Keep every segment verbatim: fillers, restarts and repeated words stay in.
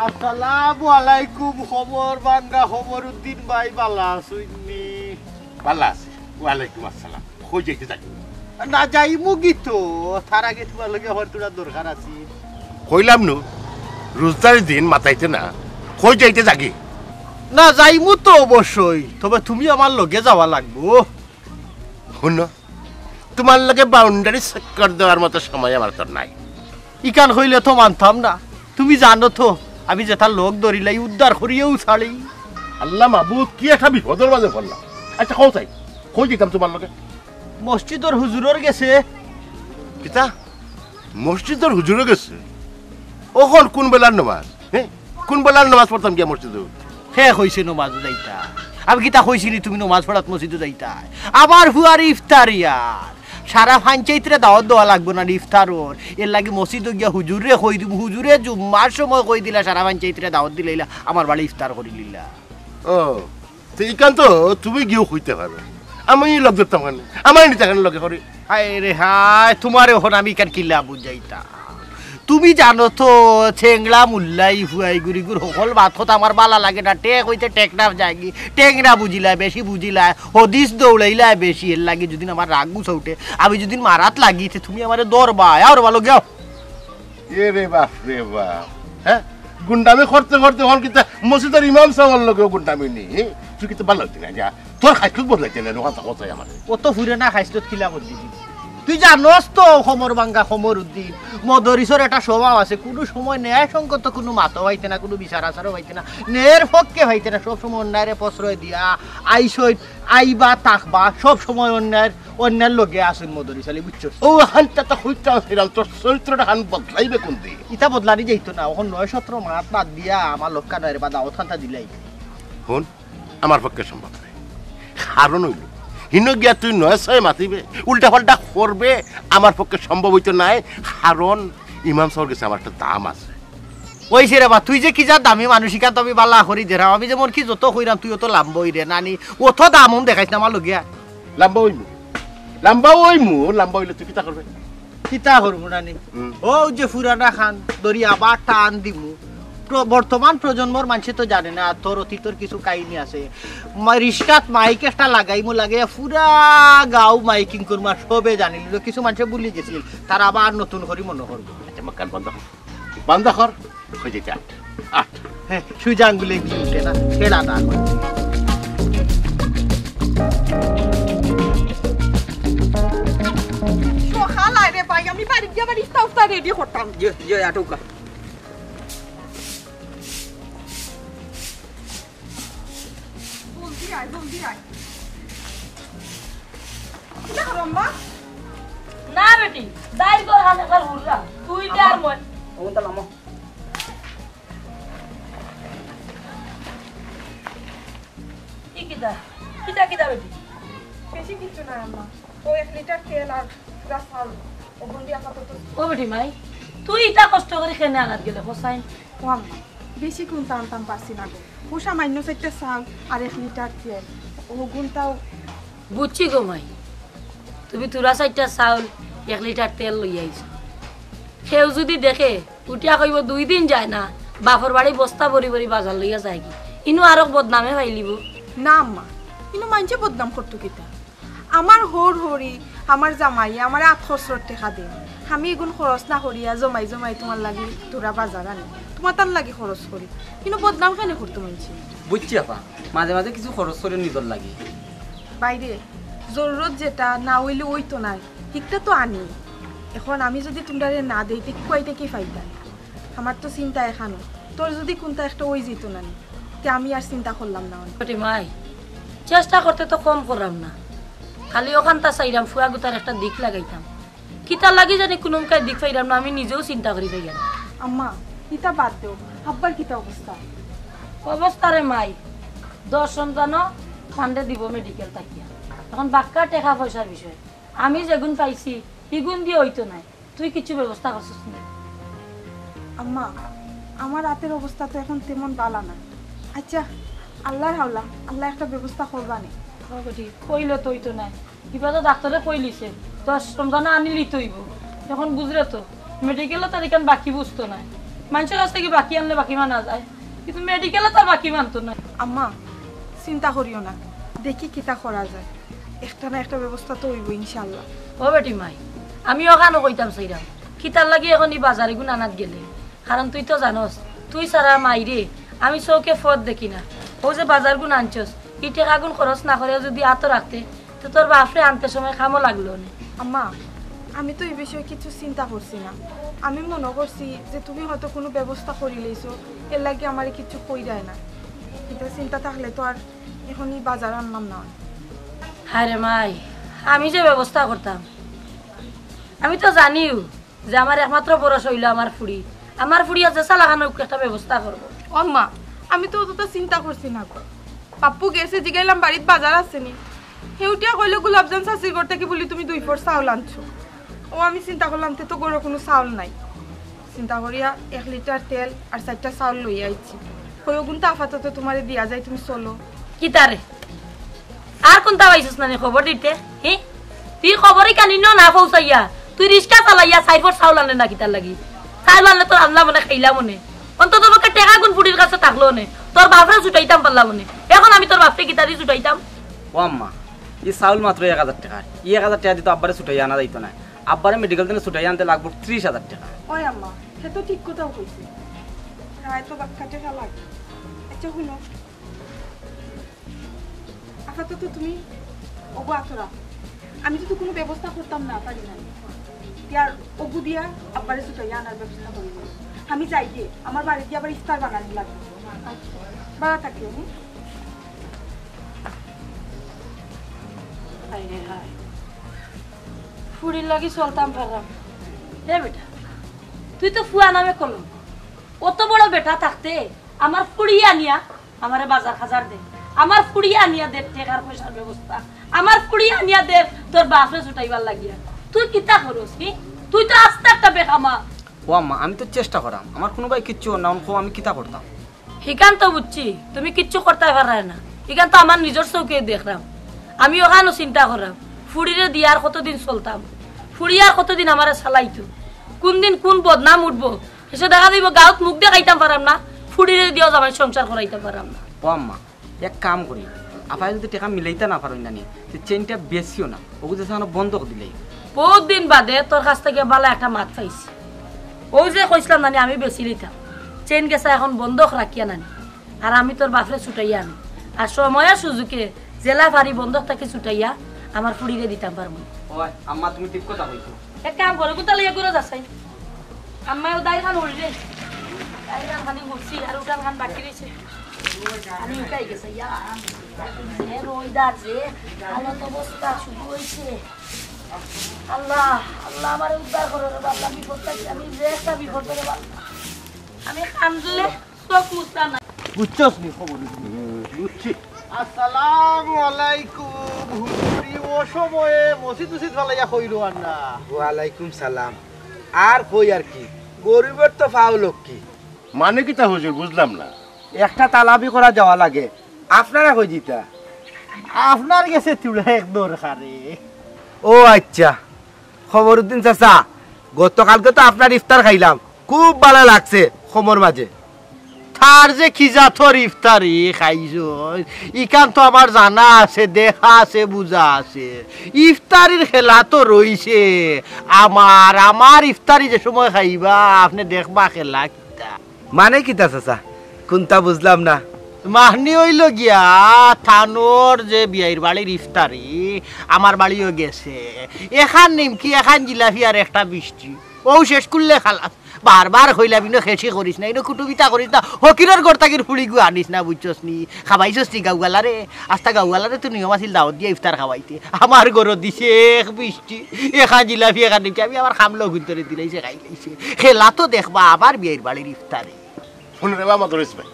আসসালামু আলাইকুম, খবর ভাঙ্গা খবর উদ্দিন ভাই, বালা আছইননি? বালা আছি। ওয়ালাইকুম আসসালাম। কই যাইতে যাগি? না, যাইমু গি তো, তার আগে তুমার লগে আমার থুড়া দরকার আছে। কইলাম নু, রোজদারি দিন মাতাইতে না, কই যাইতে যাগি? না, যাইমু তো অবশ্যই, তবে তুমি আমার লগে যাওয়া লাগবো। হুনো, তুমার লগে বাউন্ডারি চক্কর দেওয়ার মতো সময় আমার তো নাই। ইখান কইলে তো মানতাম না। তুমি জানো তো, আমি যেতা লগ ধরিলাই, উদ্ধার করিয়াউ ছাড়ি। আল্লাহ মাবুদ, কি একটা বিপদর মাঝে পড়লাম। আচ্ছা, কও চাই, কই যাইতাম তুমার লগে? মসজিদর হুজুরর গেছে। কিতা? মসজিদর হুজুরর গেছে? অখন কোন বেলার নমাজ? হে? কোন বেলার নমাজ পড়তাম গিয়া মসজিদো? হে কইছে নমাজো যাইতা। আমি কিতা কইছি নি তুমি নমাজ পড়াত মসজিদো যাইতায়? আমার ফুয়ার ইফতারিয়ার। সারা পঞ্চায়েতরে দাওয়াত দেওয়া লাগবো না নি ইফতারর। এরলাগি মসজিদো গিয়া হুজুররে কই দিমু, হুজুরে জুম্মার সময় কই দিলা, সারা পঞ্চায়েতরে দাওয়াত দিলাইলা, আমার বাড়ি ইফতার করিলিলা। ও, তে ইখান তো তুমি গিয়াউ কইতে পারো। আমি লগ ধরতাম কেনে? আমারে নিতা কেনে লগে করি? হায় রে হায়, তুমারে অখন আমি ইখান কিলা বুঝাইতাম? তুমি জানো তো, চেংড়া মুল্লাই ফুয়াইগুড়িগুর হকল মাত-কথা আমার বালা লাগে না। টেক অইতে টেকনাফ যায়গি, টেংরা বুঝিলায়, বেশি বুঝিলায়, হদিস দৌড়াইলায় বেশি। এরলাগি যুদি আমার রাগ গুছা উঠে, আমি যুদি মারাত লাগি, তে তুমি আমারে ধরবায়, আও রে বালো গিয়াও। এ রে বাপ রে বাপ, হে? গুন্ডামি করতে করতে অখন কিতা মসজিদর ইমাম সাবর লগেও গুন্ডামি নি, হে? তুই কিতা বালা অইতে না, যা। তোর খাইছলত বদলাইতে না, অখান থাকো চাই আমারে। অত ফুরানা খাইছলত কিলা বদলি দিবি? তুই জানোস তো, খবর ভাঙ্গা খবর উদ্দিন, মদরিসর একটা স্বভাব আছে, কুনু সময় ন্যায় সঙ্গত কুনু মাতও পাইতে না, কুনু বিচার আচারও পাইতে না, ন্যায়ের পক্ষে পাইতে না, সব সময় অন্যায়রে প্রশ্রয় দিয়া আইছইন, আইবা, থাকবা, সব সময় অন্যায়ের, অন্যায়ের লগে আছইন মদরিস আলী, বুঝছস? অউ অখানতা তো কইতাম আছিলাম, তোর চরিত্রটা খান বদলাইবে কুনদিন? ইতা বদলানি যাইতো না, অখন নয় সতেরো মাত বাদ দিয়া আমার লগে নয় রে বা দাওয়াত খানতা দিলাই। হুন, আমার পক্ষে সম্ভব নায়। কারণ অইলো, হিনো গিয়া তুই নয় ছয় মাতিবে, উল্টা পাল্টা করবে, আমার পক্ষে সম্ভব অইতো নায়। কারণ ইমাম সাবর গেছে আমার একটা দাম আছে। অইছে রে বা, তুই যে কি যা দামি মানুষ, ইখান তো আমি বালা করি দেরাম। আমি যেমন কি যত কইরাম, তুই অত লাম্বা অইরে নানি, অত দাম হম দেখাইস না আমার লগে। লাম্বা অইমু, লাম্বা অইমু, লাম্বা অইলে তুই কিতা করবে? কিতা করমু নানি? হুম। অউ যে ফুরানা খান ধরি আবার টান দিমু। প্র-, বর্তমান প্রজন্মর মানষে তো জানে না, তোর অতীতর কিছু কাহিনী আছে। মা-, রিস্কাত মাইক একটা লাগাইমু, লাগাইয়া ফুরা গাঁও মাইকিং করমু, আর সবে জানিলিলো। কিছু মানষে ভুলি গেছিল, তারা আবার নতুন করি মনো করবো। আচ্ছা, মুখ কান বন্ধ কর। বন্ধ কর। কই যাইতে? আট। আট। হে, সুজা আঙ্গুলে গিয়ে উঠে না, ছেড়া না করে। সকাল আয় রে ভাই, আমি বাড়ি গিয়া আবার ইফতার উফতার রেডি করতাম। জি, জি, আটুকা। জলদি আয়, জলদি আয়। কিতা করো আম্মা? না বেটি, দাইর ঘর হানে কাল হুররা। তুই দে আর মই। ওটা লামো। কি কিতা? কিতা কিতা বেটি? বেশি কিচ্ছু না আম্মা। ও এক লিটার তেল আর পুরা চাউল। ও বেটি মাই, তুই ইতা কষ্ট করি কেনে আনাত গেলে, হোসাইন? ও আম্মা, বেশি কুন্তা আনতাম পারছি না গো। ও সামান্য চাইরটা চাউল আর এক লিটার তেল, ও গুনতাও। বুঝছি গো মাই, তুমি থুড়া চাইরটা চাউল, এক লিটার তেল লইয়া আইছো। কেউ যুদি দেখে, উঠিয়া কইবো, "দুই দিন যায় না, বাপর বাড়ি বস্তা ভরি ভরি বাজার লইয়া যায়গি।" ইনো আরো বদনামে পাইলিবো। না আম্মা, ইনো মানষে বদনাম করতো কিতা? আমার হউর হউরি, আমার জামাইয়ে আমার আত খরচর টেকা দেইন। আমি ইগুন খরচ না করিয়া জমাই জমাই তুমার লাগি থুড়া বাজার আনি, তুমার তার লাগি খরচ করি। কিন্তু বদনাম কেনে করতো মানষে? বুঝছি আপা, মাঝে মাঝে কিছু খরচ করি নিজর লাগি। বাইরে, জরুরত যেটা না অইলে অইতো নায়, হিকটা তো আনি। এখন আমি যুদি তুমরারে না দেই, তে কুয়াইতে কি ফাইদা? আমার তো চিন্তা এখানো, তোর যুদি কুন্তা একটা অই যাইতো না নি, তে আমি আর চিন্তা করলাম না অনে। বেটি মাই, চেষ্টা করতে তো কম করলাম না, খালি অখানতা চাইরাম ফুয়া গুতার একটা দিক লাগাইতাম। কিতার লাগি জানি কুনুমকায় দিক পাইরাম না, আমি নিজেও চিন্তা করি পাইরাম না। আম্মা, ইতা বাদ দেও, আব্বার কিতা অবস্থা? অবস্থা রে মাই, দশ রমজানো ফান্ডে দিব মেডিকেল থাকিয়া। এখন বাক্কা টেকা পয়সার বিষয়, আমি যেগুন পাইছি, ইগুন দিয়া অইতো নায়। তুই কিছু ব্যবস্থা করছস নি? আম্মা, আমার আতের অবস্থা তো এখন তেমন বালা না। আচ্ছা, আল্লার হাওলা, আল্লায় একটা ব্যবস্থা করবা নি। ও বেটি, কইলে তো অইতো নায়। ইবা তো ডাক্তরে কইলিছে, দশ রমজানো আনিলি তো অইবো। এখন বুঝরে তো, মেডিকেলো তার ইখান বাকি বুঝতো নায়। মানষর কাছ থাকি বাকি আনলে বাকি মানা যায়, কিন্তু মেডিকেলে তো আর বাকি মানতো না। আম্মা, চিন্তা করিও না, দেখি কিতা করা যায়, একটা না একটা ব্যবস্থা তো অইবো ইনশাআল্লাহ। ও বেটি মাই, আমি অখানও কইতাম চাইরাম, কিতার লাগি অখন ই বাজার ইগুন আনাত গেলে, কারণ তুই তো জানোস, তুই ছাড়া মাইরে আমি চউখে পথ দেখি না। অউ যে বাজার গুন আনছস, ই টেকাগুন খরচ না করিয়া যুদি আতো রাখতে, তে তোর বাফরে আনতে সময় কামো লাগলো নে। আম্মা, আমি তো ই বিষয়ে কিছু চিন্তা করছি না। আমি মনো করছি যে তুমি হয়তো কুনু ব্যবস্থা করিলাইছো, এরলাগি আমারে কিছু কইরায় না। ইতা চিন্তা থাকলে তো আর অখন ই বাজার আনলাম না। হায়রে মাই, আমি যে ব্যবস্থা করতাম, আমি তো জানিউ যে আমার একমাত্র ভরসা অইলো আমার ফুড়ি। আমার ফুড়িয়ে যেছা লাখান অউক একটা ব্যবস্থা করবো। ও আম্মা, আমি তো অততা চিন্তা করছি না গো। পাপ্পু গেছে, জিগাইলাম বাড়িত বাজার আছে নি। হে উঠিয়া কইলো গোলাপজান চাচির ঘর থাকি বুলি তুমি দুই ফর চাউল আনছো। অউ আমি চিন্তা করলাম তে তো ঘরো কুনু চাউল নাই। চিন্তা করিয়া এক লিটার তেল আর চাইরটা চাউল লইয়া আইছি। কই অগুন তো আপাতত তুমারে দিয়া যাই, তুমি চলো। কিতারে? আর কুনতা পাইছস না নি খবর দিতে? হি? তুই খবরই কানি ন না পৌঁছাইয়া, তুই রিক্সা চালাইয়া চাইর ফর চাউল আনলে না কিতার লাগি? চাউল আনলে তোর আনলাম অনে, খাইলাম অনে। অন্তত পক্ষে টেকাগুন ফুড়ির কাছে থাকলো অনে, তোর বাফরে ছুটাইতাম পারলাম অনে। অখন আমি তোর বাফরে কিতাদি ছুটাইতাম? ও আম্মা, ই চাউল মাত্র এক হাজার টেকার, ই এক হাজার টেকা দি তো আব্বারে ছুটাইয়া আনা যাইতো নায়। আব্বারে মেডিকেল থাকি ছুটাইয়া আনতে লাগবো ত্রিশ হাজার টেকা। ওই আম্মা, হে তো ঠিক কথাউ কইছে। প্রায় তো বাক্কা টেকা লাগে। আচ্ছা হুনো, আপাতত তুমি অগু আতো রাখো। আমি তো কুনু ব্যবস্থা করতাম না পারি না। ইয়ার অগু দিয়া আব্বারে ছুটাইয়া আনার ব্যবস্থা করি। আমি যাই গিয়া, আমার বাড়িত গিয়া আবার ইফতার বানানি লাগবো। বাড়া থাকি আমি। হায় রে হায়, ফুড়ির লাগি চলতাম পারলাম। এ বেটা, তুই তো ফুয়া নামে কলঙ্ক। অত বড় বেটা থাকতে আমার ফুড়িয়ে আনিয়া আমারে বাজার খাজার দে, আমার ফুড়িয়ে আনিয়া দে টেকার পয়সার ব্যবস্থা, আমার ফুড়িয়ে আনিয়া দে তোর বাফরে ছুটাইবার লাগিয়া। তুই কিতা করস নি? তুই তো আস্তা একটা বেকামা। ও আম্মা, আমি তো চেষ্টা করাম, আমার কুনু বায় কিচ্ছু অর না, অখন কও আমি কিতা করতাম? হিখান তো বুঝছি, তুমি কিচ্ছু করতায় পাররায় না, ইখান তো আমার নিজর চউখে দেখরাম। আমি অখানও চিন্তা কররাম, ফুড়িরে দিয়া আর কতদিন চলতাম, ফুড়িয়ে আর কতদিন আমারে চালাইতো, কুনদিন কুন বদনাম উঠবো, শেষে দেখা যাইবো গাউত মুখ দেখাইতাম পাররাম না, ফুড়িরে দিয়াও জামাইর সংসার করাইতাম পাররাম না। ও আম্মা, এক কাম করি, আফায় যুদি টেকা মিলাইতা না পারইন না নি, তে চেইনটা বেচিও না, অগু যেছা অনো বন্ধক দিলাইও। বউত দিন বাদে তোর কাছ থাকি বালা একটা মাত পাইছি। অউ যে কইছলাম না নি আমি বেচিলিতাম, চেইন গেছা অখন বন্ধক রাখিয়া না নি, আর আমি তোর বাফরে ছুটাইয়া আনি, আর সময় সুযোগে যেলা পারি বন্ধক থাকি ছুটাইয়া আমার ফুড়িরে দিতাম পারমু। ওই আম্মা, তুমি ঠিক কথা কইছো। এক কাম করো, কুনতা লইয়া ঘুরো যাছাই? আম্মায় অউ দাইর খান উড়ি রে। দাইর খান খানি উড়ছি, আর উঠান খান বাকি রইছে। আমি উঠাই গেছে, ইয়া। যে রইদার যে, আমার তো অবস্থা শুরু অইছে। আল্লাহ, আল্লাহ, আমারে উদ্ধার করো রে আল্লাহ, বিপদ থাকি আমি যে একটা বিপদ রে আল্লাহ। আমি কান্দলে চউখ মুছতা না। বুঝছস নি খবর? বুঝছি। আসসালামু আলাইকুম। হুজুরি অসময়ে মসজিদ উসিদ ফালাইয়া কইরো আর না। ওয়ালাইকুম সালাম। আর কই আর কি, গরিবর তো ফাও লক্ষ্মী। মানে কিতা হুজুর, বুঝলাম না। একটা তালাবি করা যাওয়া লাগে, আপনারা কই দিতা? আপনার গেছে তুড়া এক দরকারে। ও আচ্ছা, খবরউদ্দিন চাচা, গতকালকে তো আপনার ইফতার খাইলাম, খুব ভালা লাগছে কমর মাঝে। তার যে কি জাতর ইফতারি খাইছইন, ইখান তো আমার জানা আছে, দেখা আছে, বুঝা আছে। ইফতারির খেলা তো রইছে। আমার, আমার ইফতারি যে সময় খাইবা, আপনে দেখবা খেলা কিতা। মানে কিতা চাচা? কুনতা বুঝলাম না। মাহনি অইলো গিয়া, তানর যে বিয়াইর বাড়ির ইফতারি, আমার বাড়িও গেছে। এখান নিমকি, এখান জিলাপি আর একটা মিষ্টি। অউ শেষ করলে খালাস। বারবার কইলাম, ইনো খেশি করিস না, ইনো কুটুমিতা করিস না, ফকিরর ঘর থাকির ফুড়িগু আনিস না, বুঝছস নি? খাবাইছস নি গাউআলারে? আস্তা গাউআলারে তো নিয়ম আছিল দাওয়াত দিয়া ইফতার খাওয়াইতে। আমার ঘরো দিছে এক মিষ্টি, এখান জিলাপি, এখান নিমকি, আমি আমার কামলা অগুইন্তরে দিলাইছে, খাইলাইছে। খেলা তো দেখবা, আমার বিয়াইর বাড়ির ইফতারি। হুনো রে বা মদরিছ ভাই,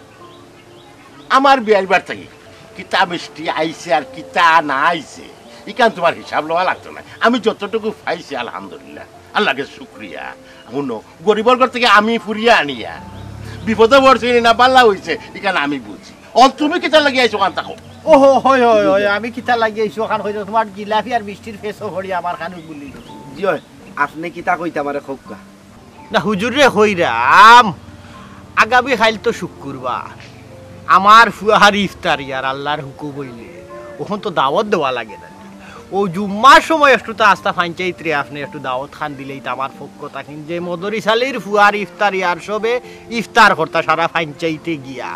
আমার বিয়াইর বাড়ি থাকি কিতা মিষ্টি আইছে আর কিতা না আইছে, ইখান তুমার হিসাব লওয়া লাগতো নায়। আমি যতটুকু পাইছি, আলহামদুলিল্লাহ, আল্লাহকে শুক্রিয়া। হুনো, গরিবর ঘর থাকি আমি ফুরিয়া আনিয়া বিপদো পড়ছি নি না, ভালা অইছে, ইখান আমি বুঝি। অন তুমি কিতার লাগি আইছো, অখান থাকো। ওহো, হয়, হয়, হয়, আমি কিতার লাগি আইছি, অখান কইছো, তুমার জিলাপি আর মিষ্টির ফেসো পড়ি আমার কানো বুলি। জি অয়, আপনে কিতা কইতা আমারে কউক্কা। না, হুজুররে কইরাম, আগামী কাইল তো শুক্রবার, আমার ফুয়ার ইফতারি আর আল্লার হুকুম অইলে অখন তো দাওত দেওয়া লাগে না। অউ জুম্মার সময় একটু তো আস্তা পঞ্চায়েতরে আপনে একটু দাওত খান দিলেই তো আমার পক্ষ থাকি যে মদরিছ আলীর ফুয়ার ইফতারি আর সবে ইফতার করতা সারা পঞ্চায়েতে গিয়া।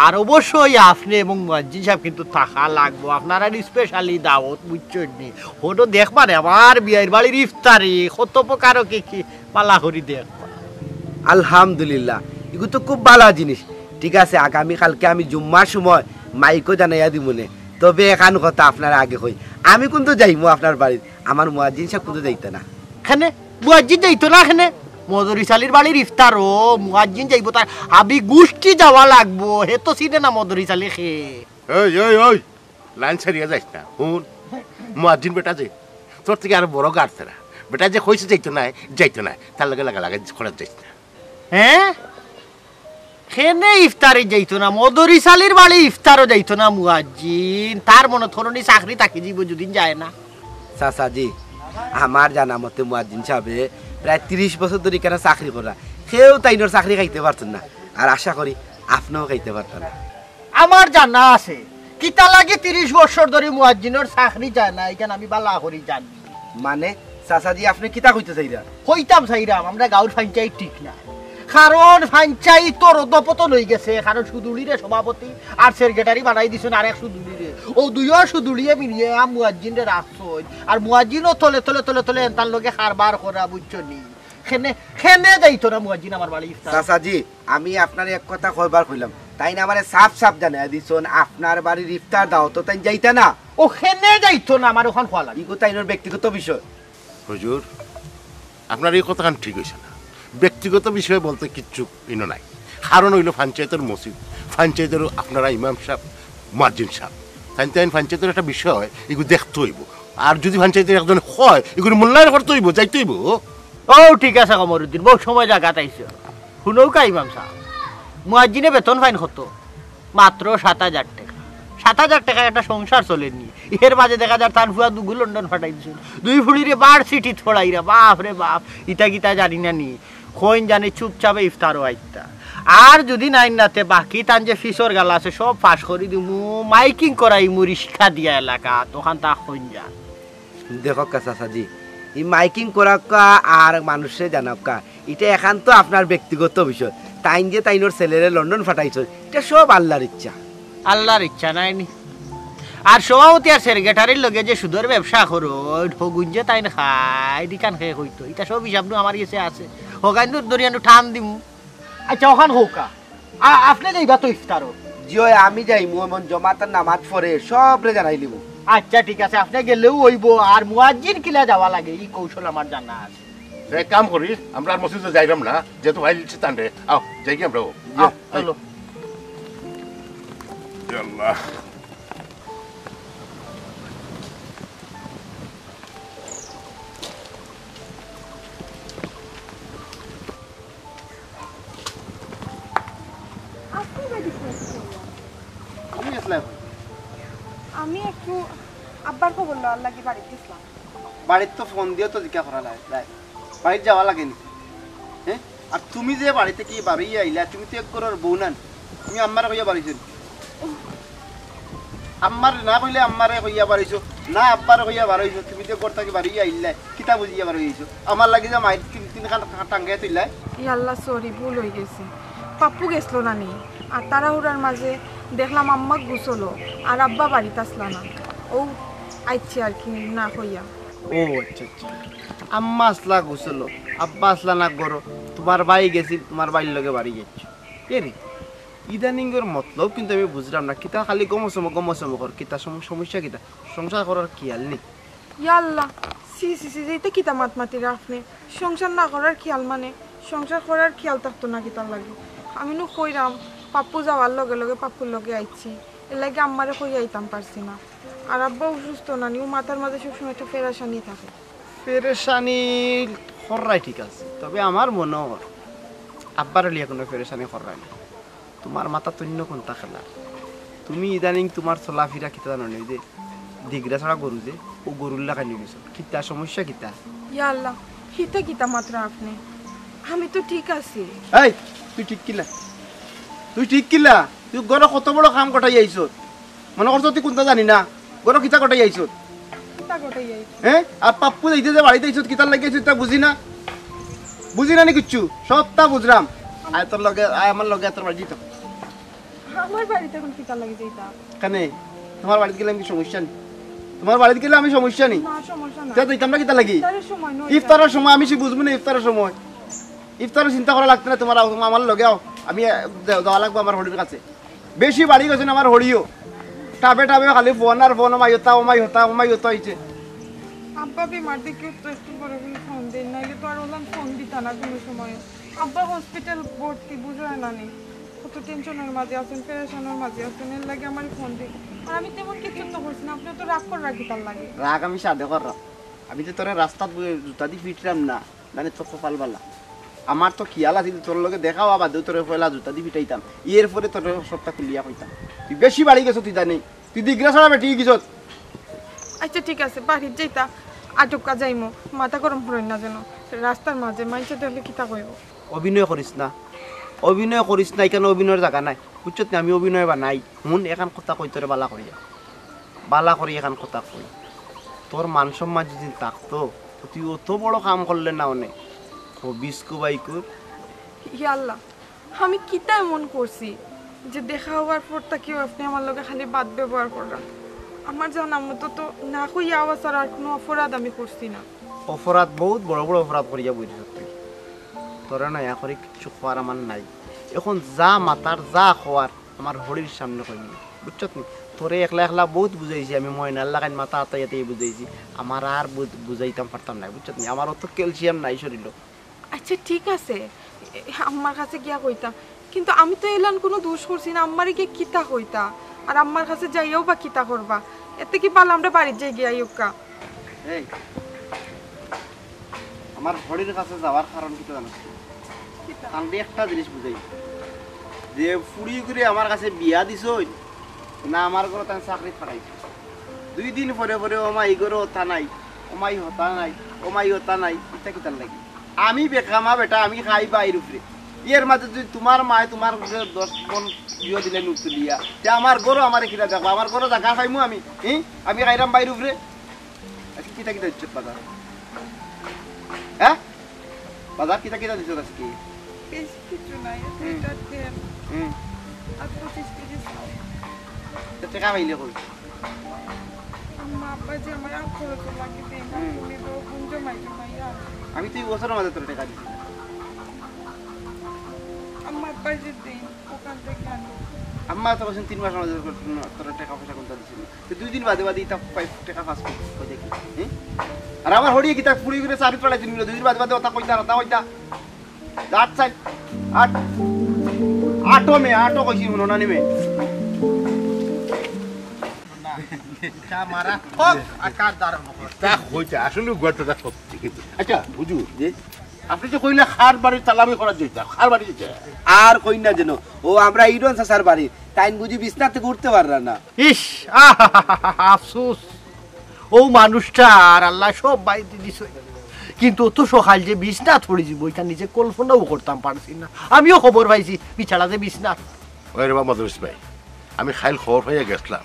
আর অবশ্যই আপনে এবং মুয়াজ্জিন সাব কিন্তু থাকা লাগবো, আপনারার specially দাওত, বুঝছইন নি? অনো দেখবা রে আমার বিয়াইর বাড়ির ইফতারি কত প্রকার কি কি পালা করি দেখবা। আলহামদুলিল্লাহ, ইগু তো খুব ভালা জিনিস। ঠিক আছে, আগামী কালকে আমি জুম্মার সময় মাইকো জানাইয়া দিমুনে। তবে এখান কথা আপনার আগে কই, আমি কিন্তু যাইমু আপনার বাড়িত, আমার মুয়াজ্জিন সাব কিন্তু যাইতা না। কেনে? মুয়াজ্জিন যাইতো না কেনে? মদরিছ আলীর বাড়ির ইফতারো মুয়াজ্জিন যাইবো, তার হাবি গুষ্টি যাওয়া লাগবো, হে তো চিনে না মদরিছ আলী খে। এই এই ওই, লাইন ছাড়িয়া যাইস না। হুন, মুয়াজ্জিন বেটা যে তোর থাকি আরো বড় গাড়তেরা। বেটা যে কইছে যাইতো নায়, যাইতো নায়, তার লগে লাগালাগি করাত যাইস না। হ্যাঁ? কেনে ইফতারি যাইতো না, মদরিছ আলীর বাড়ি ইফতারো যাইতো না মুয়াজ্জিন, তার মনো থরনি চাকরি থাকি যিবো যুদিন যায় না। চাচাজি, আমার জানা মতে মুয়াজ্জিন সাবে প্রায় তিরিশ বছর ধরি ইখানো চাকরি করা, কেউ তাইনর চাকরি খাইতে পারতো না। আর আশা করি আপনেও খাইতে পারতা না। আমার জানা আছে, কিতা লাগি তিরিশ বছর ধরি মুয়াজ্জিনর চাকরি যায় না, ইখান আমি ভালা করি জানি। মানে চাচাজি, আপনে কিতা কইতা চাইরা? কইতাম চাইরাম, আমরা গাঁওর পঞ্চায়েত ঠিক না, কারণ পঞ্চায়েতর অধপতন অইগেছে, কারণ সুদুলিরে সভাপতি আর সেক্রেটারি বানাই দিছইন আরেক সুদুলিরে। অউ দুইও সুদুলিয়ে মিলিয়া মুয়াজ্জিনরে রাখছইন, আর মুয়াজ্জিনও তলে তলে তলে তলে এনতার লগে কারবার করা, বুঝছো নি? কেনে, কেনে যাইতো না মুয়াজ্জিন আমার বাড়ি ইফতার। চাচাজি, আমি আপনারে এক কথা কয়বার কইলাম, তাইন আমারে সাফ সাফ জানাইয়া দিছইন, আপনার বাড়ির ইফতার দাওতো তাইন যাইতা না। অউ কেনে যাইতো না, আমার অখান কওয়া লাগে। ইগু তাইনর ব্যক্তিগত বিষয়। হুজুর, আপনার এই কথাখান ঠিক অইছে না। ব্যক্তিগত বিষয় বলতে কিচ্ছু ইনো নাই। কারণ অইলো পঞ্চায়েতর মসজিদ, পঞ্চায়েতর আপনারা ইমাম সাব, মুয়াজ্জিন সাব, তাইন তাইন পঞ্চায়েতর একটা বিষয়, ইগু দেখতে অইবো। আর যুদি পঞ্চায়েতর একজন কয়, ইগুরে মূল্যায়ন করতে অইবো, যাইতে অইবো। অউ ঠিক আছে কমরুদ্দিন, বউত সময় জাগাত আইছো। হুনউক্কা ইমাম সাব, মুয়াজ্জিনে বেতন পাইন কত? মাত্র সাত হাজার টেকা। সাত হাজার টেকায় একটা সংসার চলের নি। এর মাঝে দেখা যার তান ফুয়া দুগু লন্ডন ফাটাই দিছইন, দুই ফুড়িরে ভার্সিটিত পড়াইরা। বাফরে বাফ, ইতা কিতা জানি না নি। কইন জানি চুপচাপে ইফতারো আইতা। আর যুদি নাইন না তে বাকি তান যে ফিসর গালা আছে সব ফাঁস করি দিমু, মাইকিং করাইমু রিক্সা দিয়া এলাকাত, অখান তা কইন যান। দেখউক্কা চাচাজি, ই মাইকিং করাউক্কা আর মানুষরে জানাউক্কা, ইটা একান্ত আপনার ব্যক্তিগত বিষয়। তাইন যে তাইনর ছেলেরে লন্ডন ফাটাইছইন, ইটা সব আল্লার ইচ্ছা। আল্লার ইচ্ছা নায় নি? আর সভাপতি আর সেক্রেটারির লগে যে সুদর ব্যবসা করইন, হগুন যে তাইন খাইন, ইখান কে কইতো? ইতা সব হিসাব নু আমার গেছে আছে। হগাইন তো দরিয়া নু টান দিমু। আচ্ছা, অখান কউক্কা। আ-, আপনে যাইবা তো ইফতারো? জি অয়, আমি যাইমু, এমন জমাতর নামাজ পড়ে সবরে জানাইলিমু। আচ্ছা, ঠিক আছে, আপনে গেলেউ অইবো। আর মুয়াজ্জিন কিলা যাওয়া লাগে, ই কৌশল আমার জানা আছে। এক কাম করি, আমরা আর মসজিদো যাইরাম না, যেহেতু ভাই লিখছে তানরে, আও, যাইগি আমরাও। আও, চলো। ইয়া আল্লাহ। আপনি বাড়িত গেছেন? তুমি গেছিলা কই? আমি একটু আব্বার খবর লওয়ার লাগি বাড়িত গেছিলাম। বাড়িত তো ফোন দিয়াও তো জিকা করা লাগে, বাড়িত যাওয়া লাগে নি? হ্যাঁ? আর তুমি যে বাড়ি থাকি বারইয়া আইলা, তুমি তো এক ঘরর বউ নায়। তুমি আম্মারে কইয়া বারইছো নি? আম্মারে না কইলে আম্মারে কইয়া বারইছো, না আব্বারে কইয়া বারইছো, তুমি তো ঘর থাকি বারইয়া আইলা, কিতা বুঝিয়া বারইছো? আমার লাগি যে মাইর তিন তিন খান টাঙ্গাইয়া তুললা। ই আল্লাহ, সরি, ভুল অই গেছে। পাপ্পু গেছিল না নি, আর তাড়াহুড়ার মাঝে দেখলাম আম্মা গোসলো, আর আব্বা বাড়িত আসলা না। অউ আইছি আর কি, না কইয়া। ও আচ্ছা আচ্ছা, আম্মা আসলা গোসলো, আব্বা আসলা না ঘরো, তুমার ভাই গেছিল, তুমার ভাইর লগে বাড়ি যাইছো। এ রে, ইদানিংর মতলব কিন্তু আমি বুঝলাম না, কিতা খালি গমসমো গমসমো কর, কিতা সম-, সমস্যা কিতা? সংসার করার খিয়াল নি? ইয়া আল্লাহ, ছি ছি ছি, ইতা কিতা মাত মাতিরা আপনে? সংসার না করার খিয়াল মানে? সংসার করার খিয়াল থাকতো না কিতার লাগি? আমি নু কইরাম, পাপ্পু যাওয়ার লগে লগে পাপ্পুর লগে আইছি, এর লাগি আম্মারে কইয়া আইতাম পারছি না। আর আব্বা অসুস্থ না নি, অউ মাথার মাঝে সবসময় একটা পেরেশানি থাকে। পেরেশানি কররায় ঠিক আছে, তবে আমার মনো অর আব্বারে লইয়া কুনু পেরেশানি কররায় না। তুমার মাথাত অইন্য কুনতা খেলার? তুমি ইদানিং তুমার চলাফিরা কিতা জানো নি? অউ যে দিগরা ছাড়া গরু যে, অউ গরুর লাখান অই গেছো। কিতা সমস্যা কিতা? ইয়া আল্লাহ, ইতা কিতা মাতরা আপনে? আমি তো ঠিক আছি। এই, তুই ঠিক কিলা? তুই ঠিক কিলা? তুই ঘরো কত বড় কাম কটাই আইছত। মনো করছস তুই কুনতা জানি না? ঘরো কিতা কটাই আইছত? কিতা কটাই আইছত? হ্যাঁ? আর পাপ্পু যাইতে যে বাড়িত আইছত, কিতার লাগি আইছত, ইতা বুঝি না? বুঝি না নি কিচ্ছু? সবতা বুঝরাম। আয় তোর লগে, আয় আমার লগে, তোর বাড়ি দিত। আমার বাড়িত এখন কিতার লাগি যাইতা? কেনে? তোমার বাড়িত গেলে আমি সমস্যা নি? তোমার বাড়িত গেলে আমি সমস্যা নি? না, সমস্যা না। তে যাইতাম না কিতার লাগি? ইফতারের সময় নয়। ইফতারের সময় আমি সে বুঝবো না, ইফতারের সময়। ইফতারের চিন্তা করা লাগতো না তোমার, আমার লগে আও। আমি, আহ, দে-, দেওয়া লাগবো আমার হরির কাছে। বেশি বাড়ি গেছে না আমার হরিও। টাবে টাবে খালি ফোন আর ফোন, "ওমাই হতা, ওমাই হতা, ওমাই হতা" হইছে। আব্বা বিমার দেখি তো একটু বড় করে ফোন দেন, নাইলে তো আর ওলান ফোন দিতা না কোনো সময়। আব্বা হসপিটাল ভর্তি, বুঝা না নি, কত টেনশনের মাঝে আছেন, পেরেশানের মাঝে আছেন, এর লাগি আমার ফোন দিন। আর আমি তেমন কিছু তো করছি না, আপনি তো রাগ করে রাখি তার লাগে। রাগ আমি সাদে করলাম। আমি তো তোরে রাস্তাত বই-, জুতা দি পিটলাম না, জানি তোর কপাল বালা। আমার তো খিয়াল আছিল তোর লগে দেখা হওয়া বাদেও তোরে পয়লা জুতা দি পিটাইতাম, এর পরে তোরে সবটা খুলিয়া কইতাম। তুই বেশি বাড়ি গেছত, তুই জানি, তুই দিগরা ছাড়া বেটি গেছত। আচ্ছা ঠিক আছে, বাড়িত যাইতা, আটকা যাইমু, মাথা গরম করইন না যেন, রাস্তার মাঝে মাইনষে দেখলে কিতা কইব? অভিনয় করিস না, অভিনয় করিস না, এখানে অভিনয়ের জায়গা নাই, বুঝছত নি? আমি অভিনয় বানাই। হুন, এখান কথা কই তোরে বালা করিয়া, বালা করি এখান কথা কই। তোর মান সম্মান যদি থাকতো, তো তুই অত বড় কাম করলে না অনে। হবিস কো বাইকুর। ইয়া আল্লাহ, আমি কিতা এমন করছি যে দেখা হওয়ার পর থাকিও আপনি আমার লগে খালি বাদ ব্যবহার কররা? আমার জানা মতো তো না কইয়া আওয়া ছাড়া আর কোনো অপরাধ আমি করছি না। অপরাধ, বহুত বড় বড় অপরাধ করিয়া বই দিছত তুই। তোরে নয়া করি কিচ্ছু কওয়ার আমার নাই। এখন যা মাতার, যা কওয়ার, আমার হরির সামনে কইবি, বুঝছত নি? তোরে একলা একলা বহুত বুঝাইছি আমি, ময়নার লাখান মাথা আতাইয়া আতাইয়া বুঝাইছি। আমার আর বুঝ-, বুঝাইতাম পারতাম না, বুঝছত নি? আমার অত ক্যালসিয়াম নাই শরীরও। আচ্ছা ঠিক আছে, এ, আম্মার কাছে গিয়া কইতাম, কিন্তু আমি তো এলান কোনো দোষ করছি না, আম্মারে গিয়া কিতা কইতা? আর আম্মার কাছে যাইয়াও বা কিতা করবা? এতে কি পারলে আমরা বাড়িত যাই গিয়া ইউক্কা? এই, আমার হরির কাছে যাওয়ার কারণ কিতা জানোস নি? কিতা? আমি একটা জিনিস বুঝাই, যে ফুড়ি করে আমার কাছে বিয়া দিছইন না আমার ঘরো তাই চাকরি পাঠাইছে। দুই দিন পরে পরে ওমাই ঘরো হতা নাই, ওমাই হতা নাই, ওমাই হতা নাই, ইটা কিতার লাগি? আমি বেকামা বেটা, আমি খাই বাইর উপরে। এর মাঝে যদি তোমার মায় তোমার উপরে দশ পন ইয়ে দিলে নুট তুলিয়া, তে আমার ঘরো আমারে কিতা দেখবা? আমার ঘরো জাগা পাইমু আমি? হি? আমি খাইরাম বাইর উপরে। আজকে কিতা কিতা দিছত বাজার? হ্যাঁ? বাজার কিতা কিতা দিছত আজকে? বেশি কিছু নাই, এক হুম। লিটার তেল হুম। আর পঁচিশ কেজি চাউল। তো টেকা পাইলে কই? আম্মা আব্বা যে আমার আপ খরচ লাগে দেন, হুম। তুমি তো কোন জমাই জমাই আর আমি তো এই বছরের মাঝে তোর টেকা দিছি না। আম্মা আব্বা যে দেন, ওখান থেকে আনি। আম্মা তো বলছেন তিন মাস মাঝে তোর, তোর টেকা পয়সা কোনটা দিছিল? তো দুই দিন বাদে বাদে ইতা পাই টেকা পাস করি দেখি, হ্যাঁ? আর আমার হরিয়ে কিতা ফুড়ি করে চাকরি পাঠাই দিন, দুই দিন বাদে বাদে ওটা কইতা, ওটা কইতা। আট চাই, আট, আটো মে, আটো কইছি, হুনো না নিমে। চা মারা হোক, আর কার দ্বারা হোক। তা হইছে, আসলে গল্পটা সত্যি। কিন্তু আচ্ছা, হুজুর, জি? আপনি যে কইলে কার বাড়ির তালা আমি করার জন্য, কার বাড়ি যেতে? আর কই না যেন, ও আমরা ইরন চাচার বাড়ি, তাইন বুঝি বিছনা থেকে উঠতে পাররা না। ইস, আহা, আফসোস। ও মানুষটা আর আল্লাহ সব বাইতে দিছে, কিন্তু অত সকাল যে বিছনাত পড়ি যিবো, ইটা নিজে কল্পনাও করতাম পারছি না। আমিও খবর পাইছি বিছানা যে বিছনাত। ওই রে বাবা মদরিস ভাই, আমি খাইল খবর পাইয়া গেছলাম,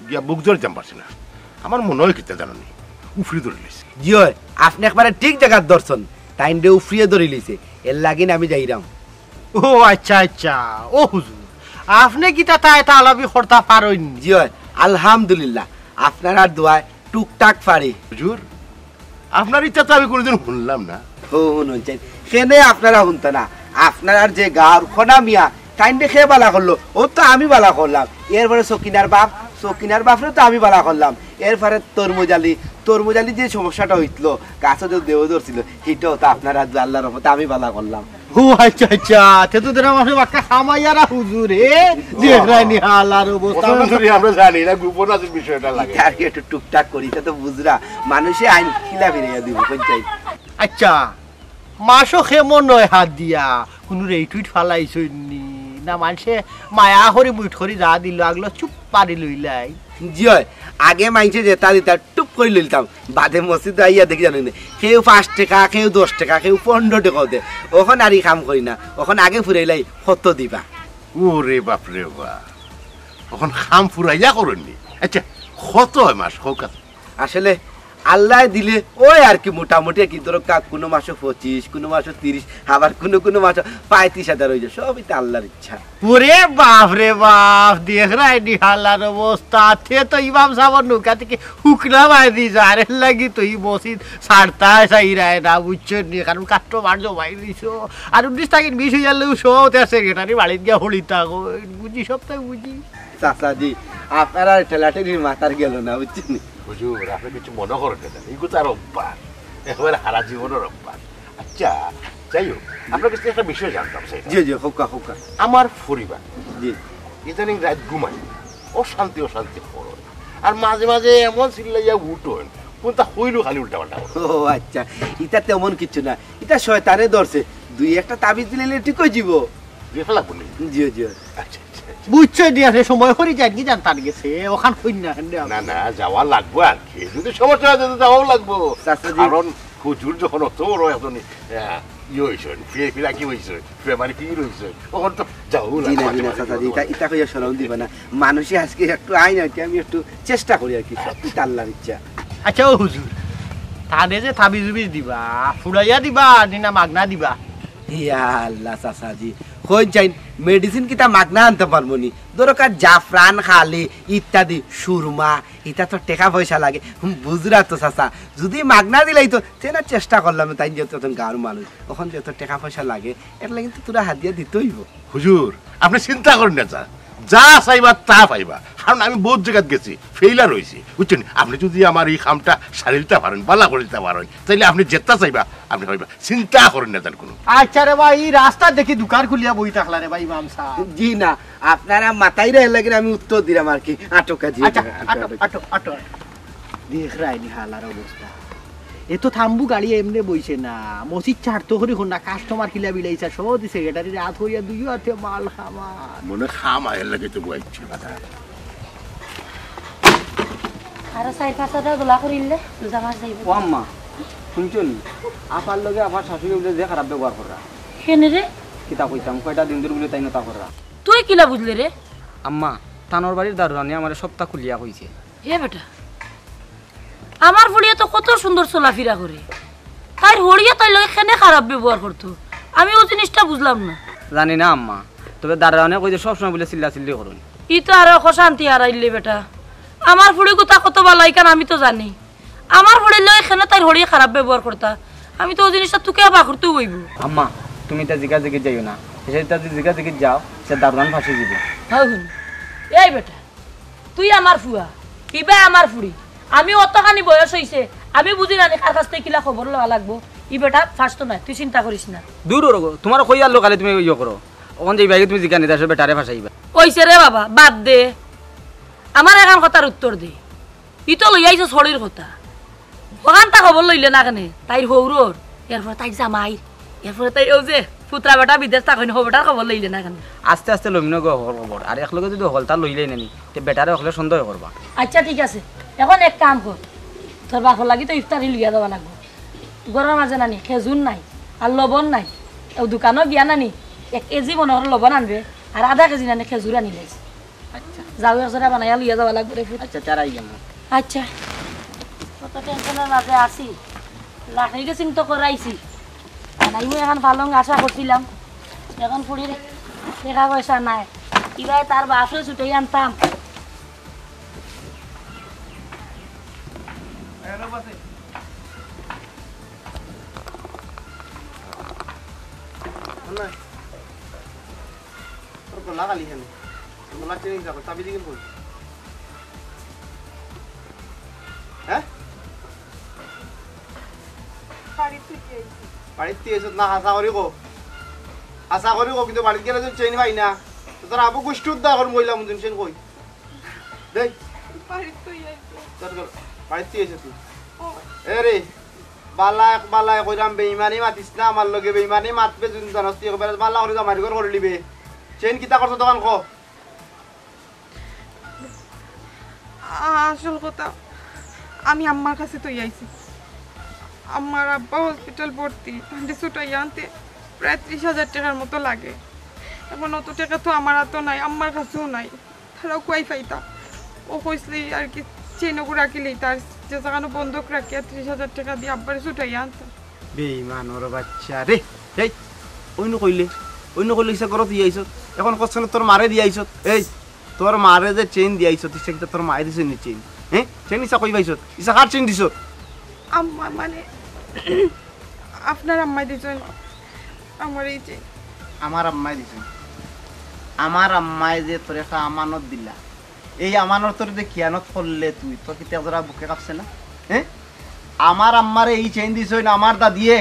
গিয়া বুক ধরে যাম পারছি না, আমার মনে হয় কিতা জানো নি, উফরি ধরে লিছে। জি অয়, আপনি একবারে ঠিক জাগাত ধরছন, তাইনরে উফরিয়ে ধরি লিছে, এর লাগিন আমি যাইরাম। ও আচ্ছা আচ্ছা, ও হুজুর, আপনি কিতা তাই তালাবি করতা পারইন? জি অয়, আলহামদুলিল্লাহ, আপনারার দোয়ায় টুকটাক পারি। হুজুর, আপনার ইচ্ছা তো আমি কোনোদিন শুনলাম না। হো, হুনুন চাই, কেনে আপনারা শুনতা না? আপনারার যে গাঁওর খনা মিয়া, তাইনরে কে বালা করলো, ও তো আমি বালা করলাম। এরপরে সকিনার বাপ, সকিনার বাপরে তো আমি বালা করলাম। এরপরে তরমুজ আলী, তরমুজ আলী যে সমস্যাটা হইতলো, গাছে যে দেও ধরছিল, সেটাও তো আপনারা আল্লাহর রহমতে আমি বালা করলাম। ও আচ্ছা আচ্ছা, তে তো দেখলাম আপনি বাক্কা খামাইয়ারা হুজুর, এ? দেখরায়নি হালার অবস্থা। প্রথম ধরি আমরা জানি না, গোপন আছে বিষয়টা লাগে। তার কি একটু টুকটাক করি, তা তো বুঝরা, মানুষে আইন খিলা ফিরাইয়া দিব, কোন চাই? আচ্ছা, মাসও কেমন নয় হাত দিয়া, কোনো রেট উইট ফালাইছইন নি? না মানষে মায়া করি মুইট করি যা দিল, আগলো চুপ পারি লইলাই। জি অয়, আগে মাইনষে যেটা দিতা টুপ করি লইতাম, বাদে মসজিদ আইয়া দেখি জানি না, কেউ পাঁচ টাকা, কেউ দশ টাকা, কেউ পনেরো টাকাও দে। অখন আর ই কাম করি না, অখন আগে ফুরাইলাই কত দিবা। ওরে বাপ রে বাপ, অখন কাম ফুরাইয়া করইন নি? আচ্ছা, কত অয় মাস কউক্কা? আসলে আল্লায় দিলে অয় আর কি, মোটামুটি আর কি, ধরউক্কা, কুনু মাসো পঁচিশ, কুনু মাসো তিরিশ, আবার কুনু কুনু মাসো পঁয়ত্রিশ হাজার অইযায়, সবই তো আল্লার ইচ্ছা। ওরে বাপ রে বাপ, দেখরায়নি হালার অবস্থা। তে তো ইমাম সাবর নৌকা থাকি হুকনা বায়দি যার, এরলাগি তো ই মসজিদ ছাড়তায় চাইরায় না, বুঝছো নি? কারণ কাস্টমার জমাই দিছো। আর উনিশ তারিখ বিশ অইয়ার লগে সব তে সেক্রেটারি বাড়িত গিয়া হলি থাকো, বুঝি, সবতাউ বুঝি। চাচাজি, আপনারার ঠেলাঠেলির মাত আর গেল না, বুঝছইন নি? হুজুর, আপনে কিছু মনো করইন না, ইগু তার অভ্যাস, একেবারে হারা জীবনর অভ্যাস। আচ্ছা, যাই হউক, আপনার কাছে একটা বিষয় জানতাম, স্যার। জি, জি, কউক্কা, কউক্কা। আমার পরিবার জি। ইদানিং রাইত ঘুমায় না, অশান্তি, অশান্তি করে। আর মাঝে মাঝে এমন চিল্লাইয়া উঠইন, কুনতা কইলেউ খালি উল্টাপাল্টা করে। ও আচ্ছা, ইতা তেমন কিচ্ছু না, ইতা শয়তানে ধরছে, দুই একটা তাবিজ দিলে ঠিক অইযিবো। দেখো লাগবো নি? জি, জি। আচ্ছা, আচ্ছা, আচ্ছা। বুঝছো দিয়া, সে সময় করি যাইন কি জানতার গেছে, অখান কইন না, কেন না, না, যাওয়া লাগবো আর কি। যদি সমস্যা অয়, তাইলে যাওয়াও লাগবো। চাচাজি। কারণ হুজুর যখন অত বড় একজন, আহ, ইয়ে অইছইন, ফিরে ফিরা কি অইছে, বেমারি কি রইছে, তখন তো যাওয়াও জি লাগবো, না, জি না, মাঝে মাঝে চাচাজি, ইতা, ইতা কইয়া শরম দিবা না। মানুষে আজকে একটু আইন আর কি, আমি একটু চেষ্টা করি আর কি, সবই তো আল্লার ইচ্ছা। আচ্ছা, ও হুজুর, তানে যে তাবিজ উবিজ দিবা, ফুরাইয়া দিবা, নি না মাগনা দিবা? ইয়া আল্লাহ, চাচাজি, কইন চাইন, মেডিসিন কিতা মাগনা আনতাম পারমু নি? ধরউক্কা জাফরান, খালি ইত্যাদি, সুরমা, ইতা তো টেকা পয়সা লাগে। হুম, বুঝরা তো চাচা, যদি মাগনা দিলাইতো, তে না চেষ্টা করলাম, তাইন যেহেতু একজন গাঁওর মানুষ, অখন যেহেতু টেকা পয়সা লাগে, এরলাগি কিন্তু থুড়া হাদিয়া দিতে অইবো। হুজুর, আপনে চিন্তা করইন না, যা, যা চাইবা তা পাইবা। কারণ আমি বউত জাগাত গেছি, ফেইলার অইছি, বুঝছইন? আপনে যদি আমার ই কামটা সারিলতা পারইন, বালা করিলতা পারইন, তাইলে আপনে যেতা চাইবা, আপনে পাইবা। চিন্তা করইন না যান কুনু। আচ্ছা রে ভাই, ই রাস্তাত দেখি দোকান খুলিয়া বই থাকলা রে ভাই ইমাম সাব। জি না, আপনারা মাতাইরা, এরলাগি আমি উত্তর দিরাম আর কি। আটো কাজী, আচ্ছা, আটো, আটো, আটো। আটো, আটো, আটো। দেখরায়নি হালার অবস্থা। এ তো তাম্বু গাড়ি এমনে বইছে না। মসজিদ ছাড়তো করি কর না, কাস্টমার কিলা বিলাইছা, সব দিছে সেক্রেটারিরে আত করিয়া দুইও আতে মাল খামা। মনে খাম আয়ের লাগে তো বইছে কথা। আরো চাইর পাঁচ হাজার দোলা করিলে রোজা মাস যাইবো। ও আম্মা, হুনছো নি? আপার লগে আপার শাশুড়ি বুলে যে খারাপ ব্যবহার কররা। কেনে রে? কিতা কইতাম, কয়টা দিন ধরি বুলে তাইন অতা কররা। তুই কিলা বুঝলে রে? আম্মা, তানর বাড়ির দারোয়ানে আমারে সবতা খুলিয়া কইছে। এ বেটা, আমার ফুড়িয়ে তো কত সুন্দর চলাফিরা করে, তাইর হড়িয়ে তাইর লগে কেনে খারাপ ব্যবহার করতো, আমি অউ জিনিসটা বুঝলাম না। জানি না আম্মা, তবে দারোয়ানে কইছে সবসময় বুলে চিল্লাচিল্লি করইন। ই তো আরো অশান্তি হারাইলে বেটা। আমার ফুড়ি গুতা কত বালা ইখান আমি তো জানি। আমার ফুড়ির লগে কেনে তাইর হড়িয়ে খারাপ ব্যবহার করতা, আমি তো অউ জিনিসটা তুকে বা করতেউ অইবো। আম্মা, তুমি ইতা জিগাজিগিত যাইও না। হে ইতা যদি জিগাজিগিত যাও, হে দারোয়ান ফাঁসি দিবো। হউ হুন। এই বেটা, তুই আমার ফুয়া, ইবা আমার ফুড়ি। আমি অতখানি বয়স অইছে, আমি বুঝি না নি কার কাছ থাকি কিলা খবর লওয়া লাগবো। ই বেটা ফাঁসতো নায়, তুই চিন্তা করিস না। দূর অরো গো, তুমারে কইয়ার লগে তুমি ইয়ে করো। অখন যাইবায় গি তুমি জিকানিত, আসলে বেটারে ফাঁসাইবা। অইছে রে বাবা, বাদ দে। আমার এখান কথার উত্তর দে। ই তো লইয়া আইছস হড়ির কথা। অখানতা খবর লইলে না কেনে? তাইর হউরর, এরপরে তাইর জামাইর, এরপরে তাইর অউ যে পুতরা বেটা বিদেশ থাকইন, হউ বেটার খবর লইলে না কেনে? আস্তে আস্তে লইমু না গো হকলর খবর। আর একলগে যদি হকলতা লইলাই না নি, তে বেটারে হকলে সন্দেহ করবা। আচ্ছা, ঠিক আছে। অখন এক কাম কর, তোর বাপর লাগি তো ইফতারি লইয়া যাওয়া লাগবো। ঘরর মাঝে নানি খেজুর নাই, আর লবণ নাই। অউ দোকানো গিয়া নানি এক কেজি মনে কর লবণ আনবে, আর আধা কেজি নানি খেজুর আনিলাইস। আচ্ছা। যাও, এক জোড়া বানাইয়া লইয়া যাওয়া লাগবো রে ফুত। আচ্ছা, তারাই যাবো। আচ্ছা। কত টেনশনর মাঝে আছি। লাকড়ি গেছিন তো করাইছি। বানাইমু এখান পালং আশা করছিলাম। অখন ফুড়ির টেকা পয়সা নাই। কিবায় তার বাপরে ছুটাই আনতাম। তোর গলা খালি কেনে? তোর গলা চেঞ্জ যাবে, চাবি দিকে বল। হ্যাঁ? বাড়িত তুই আইছিস। বাড়িত তুই আইছিস না, হাছা করি ক। হাছা করি ক, কিন্তু বাড়িত গেলে তো চেইন পাই না। তো তোর আবু গুষ্টি উদ্ধার কর, মহিলা মন্দির চেইন কই? দেই। বাড়িত তুই আইছিস। তোর গলা, বাড়িত তুই আইছিস তুই। ও। এ রে, বালা এক বালা এক কইরাম, বেইমানি মাতিস না আমার লগে, বেইমানি মাতবে যদি জানস তুই একবারে বালা করি জামাইর ঘর করিলিবে। চেইন কিতা করছ দোকান ক? আসল কথা, আমি আম্মার কাছে তো আইছি। আমার আব্বা হসপিটাল ভর্তি, তানরে ছুটাইয়া আনতে প্রায় ত্রিশ হাজার টেকার মতো লাগে। এখন অত টেকা তো আমার আতো নাই, আম্মার কাছেও নাই। তারাও কই পাইতা? ও কইছলে আর কি, চেইন ওগু রাখিলেই তার যে জাগানো বন্ধক রাখিয়া ত্রিশ হাজার টেকা দিয়া আব্বারে ছুটাইয়া আনতাম। বেইমানর বাচ্চা রে। এই, অইন্য কইলে, অইন্য কইলে ইচ্ছা করো তুই আইছত। এখন কচ্ছনে তোর মারে দিয়া আইছত। এই, তোর মারে যে চেইন দিয়া আইছত, ইচ্ছা কিতা তোর মায়ে দিছে নি চেইন? হ্যাঁ, চেইন ইচ্ছা কই পাইছত? ইচ্ছা কার চেইন দিছত? আম্মা মানে, আপনার আম্মায় দিছইন আমার এই চেইন। আমার আম্মায় দিছইন। আমার আম্মায় যে তোর একটা আমানত দিলা, এই আমানতর যে খিয়ানত করলে তুই, তোর কিতা একজরা বুকে কাঁপছে না? হ্যাঁ, আমার আম্মারে এই চেইন দিছইন আমার দাদিয়ে,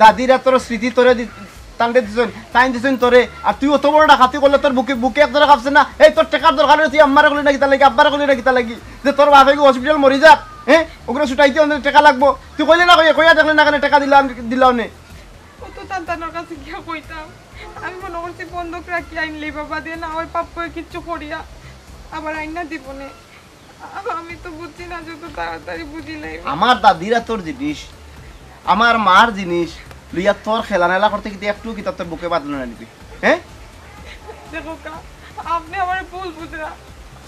দাদির এত স্মৃতি তোরে দি-, তানরে দিছইন, তাইন দিছইন তোরে। আর তুই অত বড় ডাকাতি করলে তোর বুকে, বুকে একজরা কাঁপছে না? এই তোর টেকার দরকার অইলে তুই আম্মারে কইলে না কিতা লাগি, আব্বারে কইলে না কিতা লাগি? যে তোর বাপে কি হসপিটাল মরি যাক, হ্যাঁ, ওগুলো ছুটাইতে অনেক টেকা লাগবো। তুই কইলে না, কইয়া, কইয়া দেখলে না কেনে টেকা দিলাম, দিলাম নে। ও তো তান তানোর কাছে গিয়া কইতাম। আমি মনো করছি বন্ধক রাখি আইনলে বাবা দে, না হয় পাপ্পুয়ে কিচ্ছু করিয়া আবার আইনা দিব নে। আমি তো বুঝছি না, যত তাড়াতাড়ি বুঝিলাই। আমার দাদিরা তোর জিনিস, আমার মার জিনিস, লইয়া তোর খেলা নেলা করতে কিন্তু একটু কিতা তোর বুকে বাঁধলো না নিবি? হ্যাঁ, দেখো কা, আপনি আমার ভুল বুঝরা।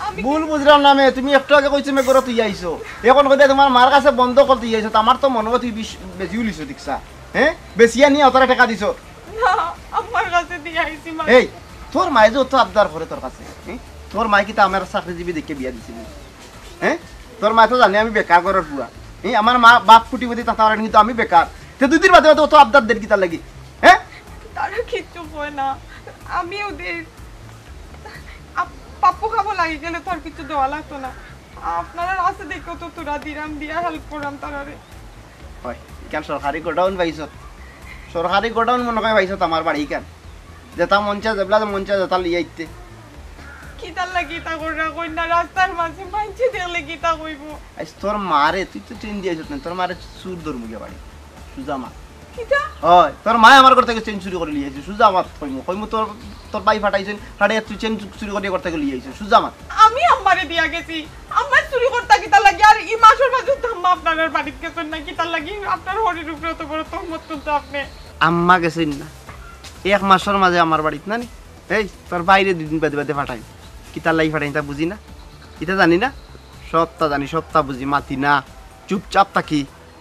আমি ভুল বুঝলাম না মে, তুমি একটু আগে কইছো মে ঘরো তুই আইছো, এখন কইতে তোমার মার কাছে বন্ধ করতে আইছো, তো আমার তো মনে হয় তুই বিশ-, বেশি উলিছো দেখছা। হ্যাঁ, বেশি আনিয়া অতটা টাকা দিছো। না, আমার কাছে দিয়া আইছি মা। এই, তোর মায়ে যে অত আবদার করে তোর কাছে, হ্যাঁ? তোর মায়ে কিতা আমার চাকরিজীবী দেখে বিয়া দিছিল? হ্যাঁ, তোর মায়ে তো জানে আমি বেকার ঘরর পুয়া। এই আমার মা বাপ কোটিপতি, তাতা অইলে কিন্তু আমি বেকার। তে দুই দিন বাদে বাদে অত আবদার দের কিতার লাগি? হ্যাঁ, তারা কিচ্ছু কয় না, আমি ওদের আপ-, পাপ্পু খাবো লাগি গেলে তো আর কিছু দেওয়া লাগতো না। আপনারা আছে দেখো তো, তোরা দিরাম দিয়া হেল্প করাম তারারে। হয়, ইখান সরকারি গোডাউন পাইছত, সরকারি গোডাউন মনে হয় পাইছত আমার বাড়ি ইখান। যেটা মন চায়, যেবলা মন চায়, যেটা লইয়া আইতে। কিতার লাগি ইতা কররা কইন না, রাস্তার মাঝে মাইনষে দেখলে কিতা কইবো? আইস তোর মারে, তুই তো চেইন দিয়া আইছত না, তোর মারে চুর ধরমু গিয়া বাড়ি। সুজা মা। কিতা? হয়, তোর মায়ে আমার ঘর থেকে চেইন চুরি করি লইয়া আইছে। সুজা মাত কইমু, কইমু তোর, তোর ভাই ফাটাইছইন, ফাটাইয়া তুই চেইন চুরি করি ঘর থেকে লইয়া আইছস। সুজা মাত। আমি আম্মারে দিয়া গেছি, আম্মায় চুরি করতা কিতার লাগি? আর ই মাসর মাঝে তো আম্মা আপনার বাড়িত গেছইন না, কিতার লাগি? আপনার হরির উপরে অত বড় তহমত তুলতো আপনি। আম্মা গেছইন না, এক মাসর মাঝে আমার বাড়িত না নি? এই, তোর ভাইরে দুই দিন বাদে বাদে ফাটাই। কিতার লাগি ফাটাই তা বুঝি না, ইতা জানি না, সবতা জানি, সবতা বুঝি, মাতি না, চুপচাপ থাকি,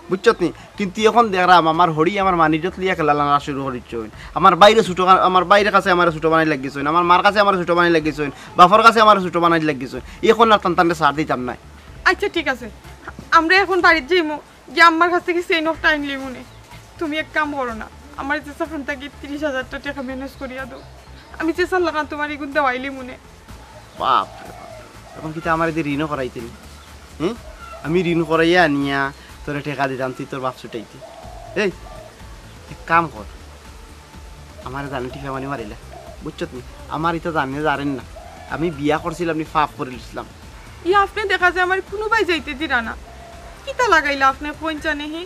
বুঝছত নি? কিন্তু এখন দেখরাম আমার হরি আমার মানিজত লইয়া খেলা লানা শুরু করিছইন। আমার ভাইরে ছোট, আমার ভাইর কাছে আমার ছোট বানাই লাগিছইন, আমার মার কাছে আমার ছোট বানাই লাগিছইন, বাপর কাছে আমার ছোট বানাই লাগিছইন। এখন আর তান তানরে ছাড় দিতাম নায়। আচ্ছা ঠিক আছে, আমরা এখন বাড়িত যাইমু, গিয়া আম্মার কাছ থেকে চেইন একটা আইনলিমু নে। তুমি এক কাম করো না, আমার চাচার কাছ থাকি ত্রিশ হাজারটা টেকা ম্যানেজ করিয়া দেও, আমি চাচার লাখান তোমার ইগুন দেওয়াইলিমু নে। বাপ রে বাপ, এখন কিতা আমার এদি ঋণও করাইতে নি? হুম, আমি ঋণ করাইয়া আনিয়া তোরে টেকা দিতাম, তুই তোর বাপ ছুটাইতে। এই, এক কাম কর, আমার জানে টিপা মারি মারিলা, বুঝছত নি? আমার ইতা জানে জানেন না, আমি বিয়া করছিলাম নি, ফাফ করিলিছলাম। ই আপনে দেখা যায় আমার কুনুবায় যাইতে দিরা না, কিতা লাগাইলা আপনে কইন জানে হি?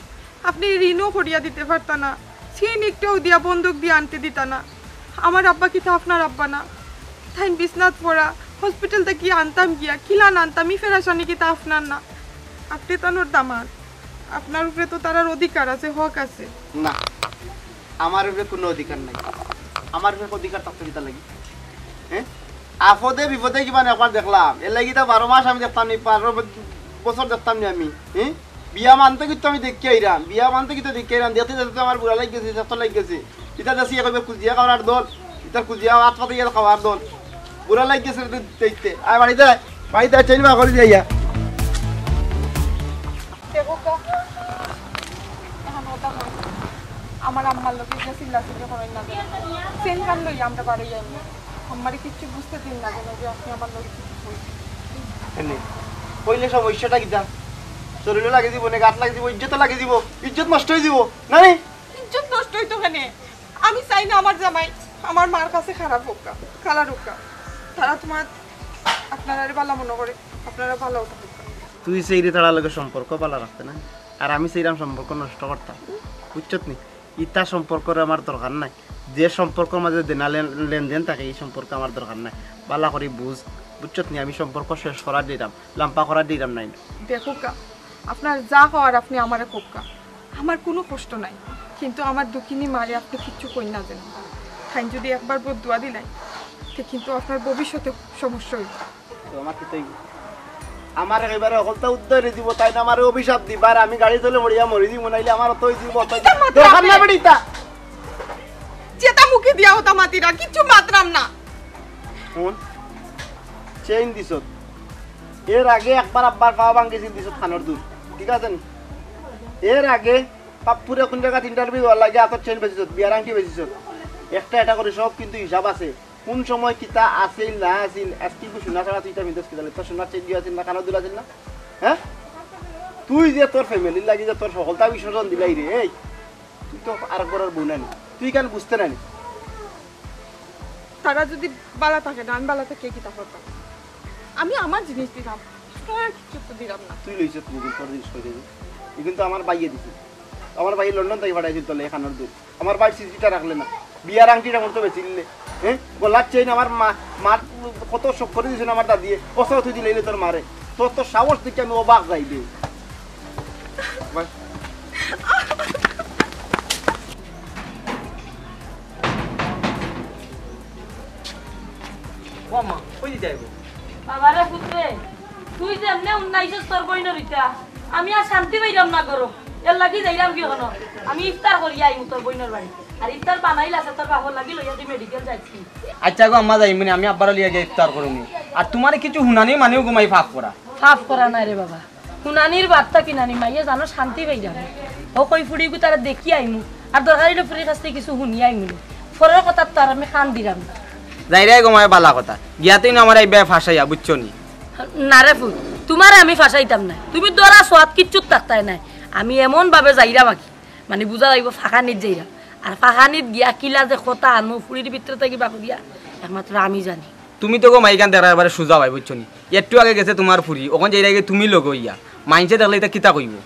আপনে ঋণও করিয়া দিতে পারতা না, চেইন একটাও দিয়া বন্ধক দিয়া আনতে দিতা না। আমার আব্বা কিতা আপনার আব্বা না? তাইন বিছনাত পড়া, হসপিটাল থাকি আনতাম গিয়া, কিলান আনতাম, ই ফেরাশানি কিতা আপনার না? আপনে তানোর দামাদ, আপনার উপরে তো তারার অধিকার আছে, হক আছে। না, আমার উপরে কুনু অধিকার নাই। আমার উপরে অধিকার থাকতো কিতা লাগি? হ্যাঁ, আপদে বিপদে কিবা না একবার দেখলাম, এর লাগি তা বারো মাস আমি দেখতাম নি, বারো ব-, বছর দেখতাম নি আমি। হ্যাঁ, বিয়া মানতে কিন্তু আমি দেখি আইরাম, বিয়া মানতে কিন্তু দেখি আইরাম, দেখতে দেখতে তো আমার বুড়া লাগি গেছে, শেষ লাগি গেছে। ইতা দেশি কইবে কুজিয়া খাওয়ার দল, ইতা কুজিয়া হাত পাতে গিয়ে খাওয়ার দল। বুড়া লাগি গেছে রে দেখতে। আয় বাড়িত আয়, বাড়িত আয়, চেইন বার করি দিয়া। দেখো কা, এখন কথা কই, আমার আম্মার লগে যে চিল্লাচিল্লি করেন না যেন, চেইন খান লই আমরা বাড়ি যাইনি। আম্মারে কিচ্ছু বুঝতে দিন না যেন যে আপনি আমার লগে কিছু কইছেন। এনে, কইলে সমস্যাটা কিতা? শরীরও লাগি দিব, নে গাত লাগি দিব, ইজ্জতও লাগি দিব, ইজ্জত নষ্ট হয়ে দিব, না রে? ইজ্জত নষ্ট হইতো কেনে? আমি চাই না আমার জামাই আমার মার কাছে খারাপ হোক, খারাপ হোক। তারা তোমার, আপনারা বালা মনে করে, আপনারা বালা থাকুক। তুই সেই রে তারা লগে সম্পর্ক বালা রাখতে না, আর আমি সেইরাম সম্পর্ক নষ্ট করতাম, বুঝছত নি? ইতা সম্পর্কর আমার দরকার নাই। যে সম্পর্কর মাঝে দেনা লেন-, লেনদেন থাকে, এই সম্পর্ক আমার দরকার নাই। বালা করি বুঝ, বুঝছত নি? আমি সম্পর্ক শেষ করার দিলাম, লাম্পা করার দিলাম নাই। দেখো কা, আপনার যা কওয়ার আপনি আমারে কোক্কা, আমার কোনো কষ্ট নাই, কিন্তু আমার দুঃখিনী মারে আপনি কিচ্ছু কইন না যেন। তাইন যদি একবার বদদোয়া দিলাইন, তে কিন্তু আপনার ভবিষ্যতে সমস্যা অইবো। তো আমার কিতা অইবো? আমার একেবারে হকলতা উদ্ধারে দিব, তাইন আমারে অভিশাপ দিবা, আর আমি গাড়ি তলে পড়িয়া মরি দিব, নাইলে আমার অত অই দিব, অত অই দিব। কিতা মাতরা দরকার না আপনি? বেটি, তা যেটা মুখে দিয়া ওটা মাতিরা, কিচ্ছু মাতরাম না। হুন, চেইন দিছত, এর আগে একবার আব্বার পাও ভাঙ্গিছিল, দিছত কানর দুল, ঠিক আছে নি? এর আগে পাপ্পুরে কোন জাগাত ইন্টারভিউ দেওয়ার লাগি আতর চেইন বেচিছত, বিয়ার আংটি বেচিছত। একটা একটা করি সব কিন্তু হিসাব আছে। কোন সময় কিতা আছিল না আছিল, আজকে কি সোনা ছাড়া তুই ইটা মিনতেছ কিতা? তোর সোনার চেইন দিয়া আছিল না, কানর দুল আছিল না? হ্যাঁ, তুই যে তোর ফ্যামিলির লাগি যে তোর হকলতা বিসর্জন দিলাই রে, এই তুই তো আর ঘরর বউ নানি, তুই কেন বুঝতে নানি? তারা যদি বালা থাকে না, আমি বালা থাকিয়া কিতা করতাম? আমি আমার জিনিস দিলাম, তোর কিছু তো দিলাম না। তুই লইছত নি তোর জিনিস কই দিবি? ই কিন্তু আমার ভাইয়ে দিছে, আমার ভাইয়ে লন্ডন থাকি পাঠাইছিল তোর লাগি কানর দুল। আমার ভাইর স্মৃতিটা রাখলে না, বিয়ার আংটিটা আমার তো বেচিলে, হ্যাঁ, গলার চেইন আমার মা, মার কত শখ করি দিছইন আমার দাদিয়ে, অসহ তুই দিলে তোর মারে। তোর তো সাহস দেখি আমি অবাক যাইবে। ও আম্মা, কই দিতে আইবো? বাবারে পুত্রে, তুই যে এমনে উন্নাইছস তোর বইনর ইটা, আমি আর শান্তি পাইলাম না গরো। এর লাগি যাইলাম কি হনো? আমি ইফতার করিয়া আইমু তোর বইনর বাড়ি। আর ইফতার বানাইল আছে তোর বাপর লাগি লইয়া তুই মেডিকেল যাইস কি? আচ্ছা গো আম্মা, যাইমুনি, আমি আব্বারে লইয়া গিয়া ইফতার করুনি। আর তুমারে কিছু হুনানি মানিও গো মাই ফাফ করা। ফাফ করা নাই রে বাবা। হুনানির বার্তা কি নানি মাইয়ে জানো শান্তি পাই যাবে। ও কই ফুড়ি গু তারা দেখি আইমু। আর দরকার অইলে ফুড়ির কাছ থাকি কিছু হুনি আইমু নি। ফরর কথাত তো আর আমি কান দিলাম না। যাইরায় গো মাই বালা কথা। গিয়া তুই না আমার এই বে ফাঁসাইয়া, বুঝছো নি? না রে ফুত, তুমারে আমি ফাঁসাইতাম না। তুমি দরা সোয়াদ কিচ্ছুত থাকতায় নাই। আমি এমন ভাবে যাইরাম আকি, মানে বুঝা যাইবো ফাঁকানিত যাইরাম। আর ফাঁকানিত গিয়া কিলা যে কথা আনমু ফুড়ির ভিতরে থাকি বার করিয়া, একমাত্র আমি জানি। তুমি তো গো মাইখান দেখরায় এবারে সুজা ভাই, বুঝছো নি? একটু আগে গেছে তুমার ফুড়ি, অখন যাইরায় গি তুমি লগে অইয়া। মাইনষে দেখলে ইতা কিতা কইবো?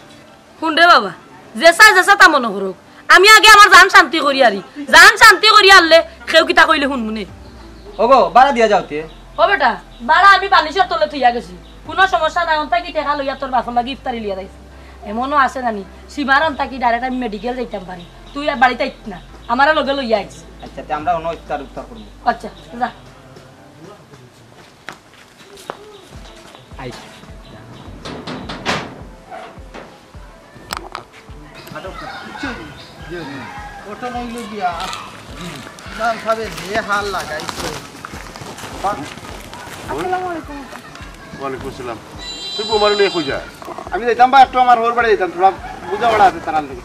হুন রে বাবা, যেছা যেছা তা মনো করুক, আমি আগে আমার জান শান্তি করি আরি। জান শান্তি করি আরলে কেউ কিতা কইলে হুনমু নে। ওগো, ভাড়া দিয়া যাও তে। ও বেটা, ভাড়া আমি বালিশর তলে থইয়া গেছি। কুনু সমস্যা নাই, অন্তা কি টেকা লইয়া তোর বাপর লাগি ইফতারি লইয়া যাইছি। এমনও আছে জানি, সীমার অন্তা কি direct আমি মেডিকেল যাইতাম পারি। তুই আর বাড়িত আইস না, আমারে লগে লইয়া আইস। আচ্ছা, তে আমরা অনো ইফতার উফতার করবো। আচ্ছা, যা। আইস। অটো লইল গিয়া। ইমাম সাহেব যে হাল লাগাইছে। আসসালামু আলাইকুম। ওয়ালাইকুম আসসালাম। তুই বৌমারে লইয়া কই যা? আমি যাইতাম বা একটু আমার হউর বাড়ি যাইতাম, থুড়া বুঝাপড়া আছে তারার লগে।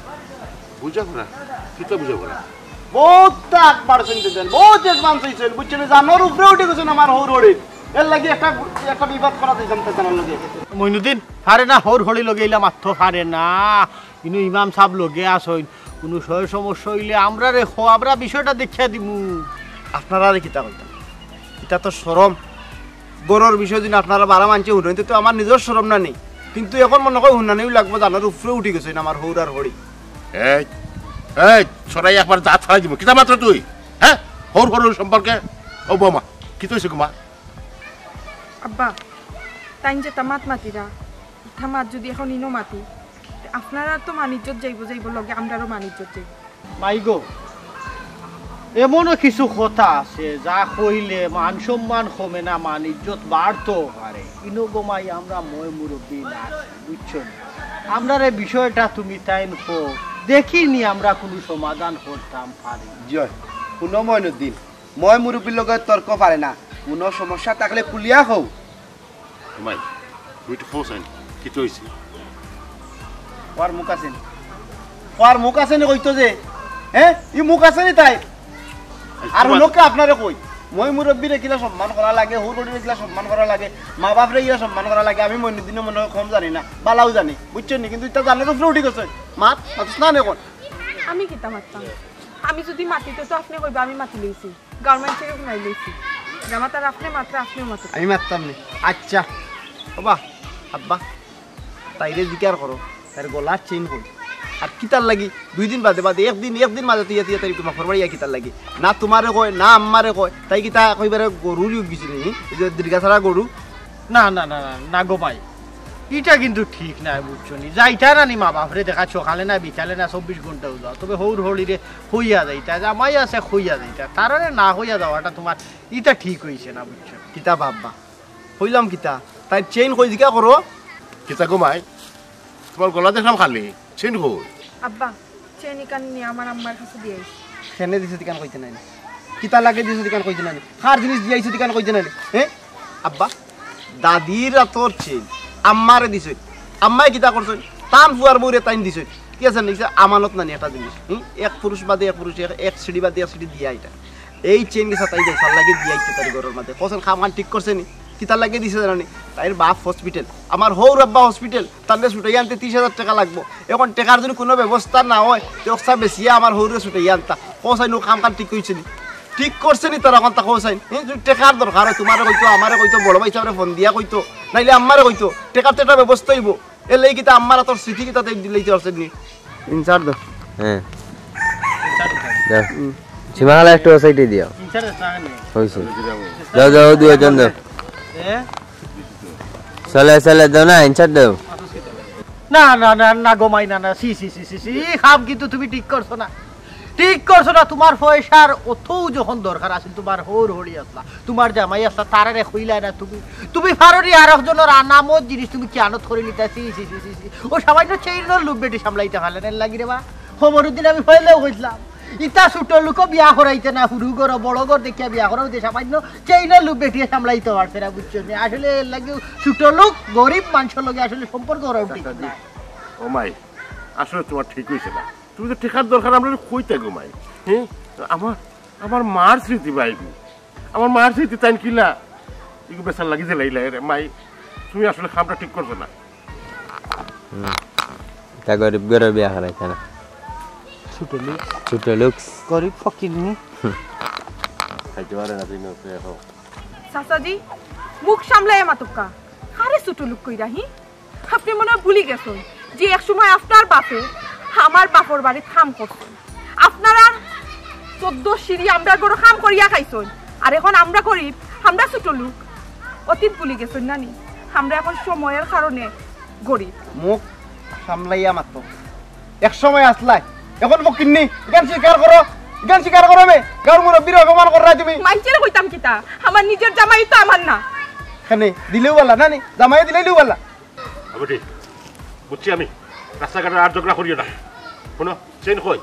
বুঝাপড়া? কিতা বুঝাপড়া? বউত আকবার শুনতে দেন, বউত জজমান শুনছেন, বুঝছেন? জানোর উপরে উঠি গেছেন আমার হউর হড়ির। এর লাগি একটা, একটা বিবাদ করা দিতাম তো তারার লগে। মইনুদ্দিন, পারে না, হউর হড়ি লগে ইলা মাততো পারে না। ইনো ইমাম সাহেব লগে আছইন, কুনু সয় সমস্যা অইলে আমরারে কও, আমরা বিষয়টা দেখিয়া দিমু। আপনারারে কিতা কইতাম? ইটা তো শরম। ঘরর বিষয় যদি আপনারা বারা মানষে হুনইন, তে তো আমার নিজর শরম না নি? কিন্তু অখন মনো কয় হুনানিউ লাগবো, জানোর উপরে উঠি গেছইন আমার হউর আর হড়ি। এই, এই, ছড়াই একবার দাঁত ফালাই দিব। কিতা মাতরে তুই? হ্যাঁ? হউর হড়ির সম্পর্কে? ও বৌমা, কিতা অইছে গো মা? আব্বা, তাইন যেতা মাত মাতিরা, ইতা মাত যদি অখন ইনো মাতি, তে আপনারার তো মান ইজ্জত যাইবো, যাইবো লগে আমরারও মান ইজ্জত যাইবো। মাই গো, এমনও কিছু কথা আছে যা কইলে মান সম্মান কমে না, মান ইজ্জত বাড়তেও পারে। ইনো গো মাই আমরা ময় মুরব্বি না আছি, বুঝছো নি? আমরারে বিষয়টা তুমি তাইন কও, দেখি নি আমরা কুনু সমাধান করতাম পারি। জি অয়, হুনো মইনুদ্দিন, ময় মুরব্বির লগে তর্ক পারে না, কুনু সমস্যা থাকলে খুলিয়া কও। মাই, তুমি একটু ফোন আইন, কিতা অইছে? কওয়ার মুখ আছে নি? কওয়ার মুখ আছে নি কইতো যে? হ্যাঁ? ই মুখ আছে নি তাইর? আচ্ছা, আর তোমার হুনো কে আপনারে কই, ময় মুরব্বিরে কিলা সম্মান করা লাগে, হউর হড়িরে কিলা সম্মান করা লাগে, মা বাপরে কিলা সম্মান করা লাগে, আমি মইনুদ্দিনে মনো কয় কম জানি না, বালাউ জানি, বুঝছইন নি? কিন্তু ইতা জানোর উপরে উঠি গেছে, মাত, মাতস না নি অখন। আমি কিতা মাততাম? আমি যদি মাতি তে তো আপনে কইবা আমি মাতিলাইছি। গাঁওর মানষরে হুনাইলাইছি। জামাত আর আপনে মাতরা, আপনেও মাতরা। আমি মাততাম নি। আচ্ছা। ওবা, আব্বা, তাইরে জিকার করো, তাইর গলার চেইন কই? আর কিতার লাগি? দুই দিন বাদে বাদে, একদিন, একদিন মাঝে তুই, তুই তাইর বাপর বাড়ি আইয়া কিতার লাগি? না তুমারে কয়, না আম্মারে কয়, তাই কিতা কইবারে গরু লইয়া গেছিল নি? এই যে দীর্ঘা ছাড়া গরু? না, না, না, না, না গো ভাই। ইটা কিন্তু ঠিক নায়, বুঝছো নি? যাইতা না নি মা বাপরে দেখা, সকালে না বিকালে না, চব্বিশ ঘন্টা উজা। তবে হউর হড়িরে কইয়া যাইতা, জামাই আছে কইয়া যাইতা, তারারে না কইয়া যাওয়াটা তোমার ইটা ঠিক অইছে না, বুঝছো? কিতা বা আব্বা, কইলাম কিতা, তাইর চেইন কই জিকা করো। কিতা গো মাই, তোমার গলা দেখলাম খালি, চেইন কই? আব্বা, চেইন ইখান নি আমার আম্মার কাছে দিয়া আইছি। কেনে দিছো তিখান কইতে নায় নি? কিতা লাগে দিছো তিখান কইতে নায় নি? কার জিনিস দিয়া আইছো তিখান কইতে নায় নি? হে আব্বা, দাদির আতর চেইন আম্মারে দিছইন, আম্মায় কিতা করছইন? তান ফুয়ার বউরে তাইন দিছইন, ঠিক আছে নি? আমানত নানি একটা জিনিস, হুম? এক পুরুষ বাদে এক পুরুষ, এক, এক সিঁড়ি বাদে এক সিঁড়ি দিয়া ইটা। এই চেইন গেছা তাই দেখার লাগি দিয়া আইছে তার ঘরর মাঝে। কছেন কাম কান ঠিক করছে নি? কিতার লাগি দিছে জানো নি? তাইর বাপ হসপিটাল, আমার হউর আব্বা হসপিটাল, তানরে ছুটাই আনতে ত্রিশ হাজার টেকা লাগবো। এখন টেকার যদি কুনু ব্যবস্থা না অয়, তে অকসা বেচিয়া আমার হউরে ছুটাই আনতা। কছাইন ও কাম কান ঠিক করছে নি? ঠিক করছে নি তারা? অখন তা কছাইন। হে, যদি টেকার দরকার অয়, তোমারে কইতো, আমারে কইতো, বড় ভাই সাবরে ফোন দিয়া কইতো, নাইলে আম্মারে কইতো, টেকার তো একটা ব্যবস্থা অইবো। এর লাগি কিতা আম্মার আতর স্মৃতি কিতা তাই দিলাইতে পারছে নি? ইনসার দো। হ্যাঁ। দাও। হুম। সীমাখালা একটু ও সাইডে দিও। হইছে। যাও, যাও, দুইজন যাও। এ? চলে, চলে, দাও না, ইনসার দাও। না, না, না, না, গো মাই, না, না, ছি, ছি, ছি, ছি, ছি, ই কাম কিন্তু তুমি ঠিক করছো না। ঠিক করছো না, তোমার পয়সার অতউ যখন দরকার আছিল, তোমার হউর হড়ি আসলা, তোমার জামাই আসলা, তারারে কইলায় না তুমি। তুমি পারো নি আরক জনর আনামত জিনিস তুমি খিয়ানত করি নিতা, ছি, ছি, ছি, ছি, ছি। ও সামান্য চেইনর লোভ বেটি সামলাইতা পারলে না, এর লাগি রে বা। খবরুদ্দিন আমি পয়লাউ কইছলাম, ইতা ছোট লোকো বিয়া করাইতে না, হুরু ঘরো, বড় ঘর দেখিয়া বিয়া করাও দে, সামান্য চেইনর লোভ বেটিয়ে সামলাইতে পারছে না, বুঝছো নি? আসলে এর লাগি ছোট লোক, গরিব মানষর লগে আসলে সম্পর্ক করা ঠিক না। ও মাই, আসলে তোমার ঠিক অইছে না। তুমি তো টেকার দরকার আমরারে কইতা গো মাই। হ্যাঁ? আমার, আমার মার স্মৃতি ভাই, আমার মার স্মৃতি তাইন কিলা ইগু বেচার লাগি জেলাইলা রে মাই। তুমি আসলে কামটা ঠিক করছো না। হুম। তা গরিব ঘরো বিয়া করাইতা না। ছোট লোক। ছোট লোক। গরিব ফকিরনি। খাইতে পারে না তুই না, তুই এখন। চাচাজি, মুখ সামলাইয়া মাতউক্কা। কারে ছোট লোক কইরা, হি? আপনি মনে হয় ভুলি গেছেন যে এক সময় আপনার বাপে আমার বাপর বাড়িত কাম করছেন। আপনারা চোদ্দ সিঁড়ি আমরার ঘরো কাম করিয়া খাইছেন। আর এখন আমরা গরিব, আমরা ছোট লোক। অতীত ভুলি গেছেন না নি? আমরা এখন সময়ের কারণে গরিব। মুখ সামলাইয়া মাতো। এক সময় আসলাই, এখন ফকিরনি। ইখান স্বীকার করো, ইখান স্বীকার করো বে। গাঁওর মুরব্বিরে অপমান কররায় তুমি। মাইনষরে কইতাম কিতা? আমার নিজের জামাই তো আমার না। কেনে দিলেও বালা না নি? জামাই দিলেও বালা। আমি ঠিক বুঝছি আমি। রাস্তাঘাটে আর ঝগড়া করিও না। হুনো, চেইন কই?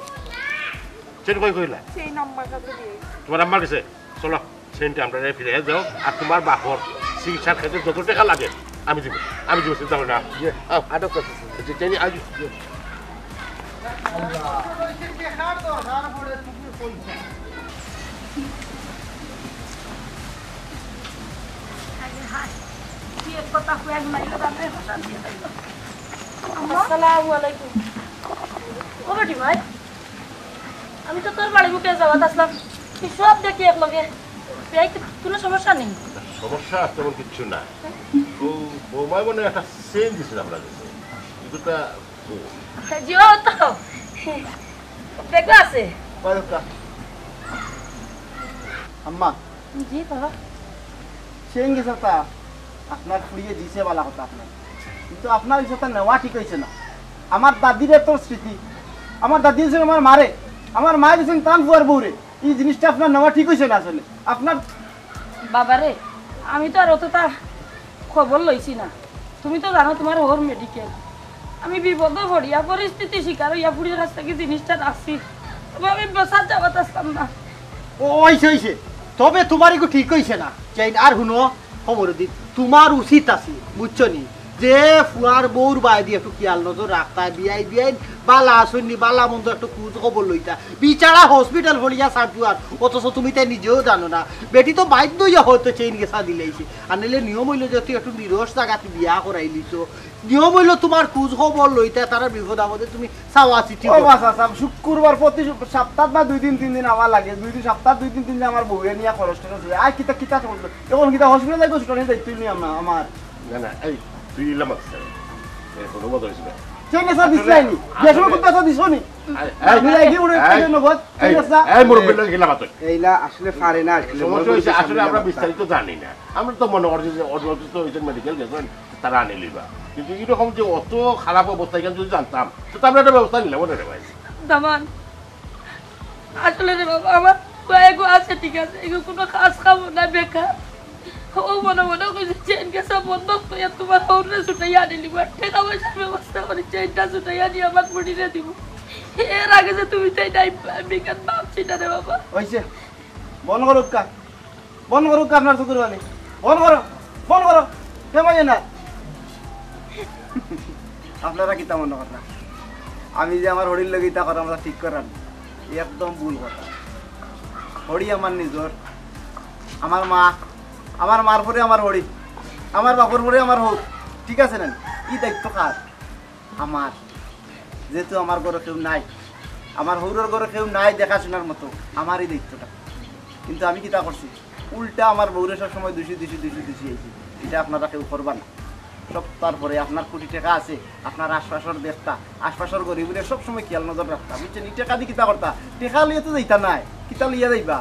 চেইন কই কইলা? চেইন আম্মার কাছে দিয়া আইছি। তোমার আম্মার কাছে? চলো, চেইনটা আমরারে ফিরাইয়া দেও। আর তোমার বাপর চিকিৎসার ক্ষেত্রে যত টেকা লাগে আমি দিমু, আমি দিমু, চিন্তা করো না। ইয়ে, আও। আটক করতেছি। আচ্ছা, চেইন আজ। আম্মা? আসসালামু আলাইকুম। ও বেটি ভাই, আমি তো তোর বাড়ি মুখে যাওয়াত আসলাম, তুই সব দেখি এক লগে। বিয়াই, কুনু সমস্যা নি? সমস্যা তেমন কিচ্ছু না। ও, বৌমায় মনে হয় একটা চেইন দিছিল আপনার কাছে। এগুলা জি, ও তো। ব্যাগও আছে। আম্মা। জি, বাবা। চেইন গেছে তা আপনার ফুড়িয়ে দিছে, বালা কথা আপনার। কিন্তু আপনার গেছে তা নেওয়া ঠিক অইছে না। আমার দাদির এত স্মৃতি, আমার দাদি দিয়েছেন আমার মারে, আমার মায়ে দিয়েছেন তান ফুয়ার বউরে। এই জিনিসটা আপনার নেওয়া ঠিক অইছে না আসলে। আপনার বাবারে, আমি তো আর অতটা খবর লইছি না। তুমি তো জানো তোমার হউর মেডিকেল। আমি বিপদো পড়িয়া, পরিস্থিতি শিকার অইয়া ফুড়ির কাছ থাকি জিনিসটা রাখছি। তবে আমি বেচার যাওয়াত আসলাম না। ও, অইছে, অইছে। তবে তোমার এগু ঠিক অইছে না। চেইন আর হুনো, খবর দি, তোমার উচিত আছে, বুঝছো নি? যে ফুয়ার বউর বায়দি একটু খিয়াল নজর রাখতা, বিয়াই, বিয়াই, বালা আছইন নি, বালা মন্দ একটু খোঁজ খবর লইতা। বিচারা হসপিটাল পড়িয়া সারজুয়ার, অথচ তুমি তাই নিজেও জানো না। বেটি তো বাধ্য অইয়া হয়তো চেইন গেছা দিলাইছে। আর নাইলে নিয়ম অইলো যে তুই একটু নিরস জাগাত বিয়া করাইলিছো। নিয়ম অইলো তোমার খোঁজ খবর লইতা, তারা বিপদ আপদে তুমি চাওয়া চিঠি ও করো। বাস, আচ্ছা, শুক্রবার প্রতি সপ্তাহ না দুই দিন তিন দিন আমার লাগে, দুই দিন সপ্তাহ দুই দিন তিন দিন আমার বউয়ে নিয়ে খরচ টরচ হয়। আর কিতা কিতা চলবে? এখন কিতা হসপিটাল যাইবো, সেটা নিয়ে দায়িত্ব নিয়ে আমরা, আমার। না, না, এই, তুই ইলা মাতিস না। এ, কোনো মজা হইছে না। চেইন আছে দিছলায়নি? যে সময় কুন্তা আছে দিছো নি? মিলাই কি উড়ে এই, নগদ? এই, চেইন আছে? এই মুরব্বির লগে খেলা মাতইন। এইলা আসলে পারে না, আসলে সমস্যা হইছে, আসলে আমরা বিস্তারিত জানি না। আমরা তো মনে করছি যে অসুস্থ হইছেন, মেডিকেল গেছেন, তারা আনি লইবা। কিন্তু এরকম যে অত খারাপ অবস্থা, এখানে যদি জানতাম, তো আমরা একটা ব্যবস্থা নিলাম না রে ভাই। দামান, আসলে রে বাবা, আমার ভাই এগো আছে, ঠিক আছে, এগো কোনো কাজ কামও না, বেকার। ও মনে মনে কইছে, চেইন গেছে বন্ধক তো, তোমার হৌরে ছুটাইয়া আনি লিবা, টেকা পয়সার ব্যবস্থা করি, চেইনটা ছুটাইয়া আনি আমার বুড়িরে দিব। এর আগে যে তুমি তাই নাই, আমি কেন ভাবছি না রে বাবা। হইছে, বন্ধ করুক্কা, বন্ধ করুক্কা আপনার চকুর পানি, বন্ধ করো, বন্ধ করো, হে মাইয়ে না। আপনারা কিতা মনে করেন? আমি যে আমার হরির লগে ইতা করার ঠিক করার, একদম ভুল কথা। হরি আমার নিজর, আমার মা, আমার মার পরে আমার হরি, আমার বাপর পরে আমার হৌ, ঠিক আছে না? এই দায়িত্ব কার? আমার। যেহেতু আমার ঘরে কেউ নাই, আমার হৌরর ঘরে কেউ নাই দেখাশোনার মতো, আমার এই দায়িত্বটা। কিন্তু আমি কিতা করছি, উল্টা আমার বউরে সব সময় দুষি দুষি দুষি দুষি আইছি। এটা আপনারা কেউ করবা না। সব তারপরে আপনার কোটি টেকা আছে, আপনার আশপাশর দেখতা, আশপাশর গরিবরে সব সময় খেয়াল নজর রাখতা, বুঝছেন? এই টেকা দি কিতা করতা? টেকা লইয়া তো যাইতা নায়, কিতা লইয়া যাইবা?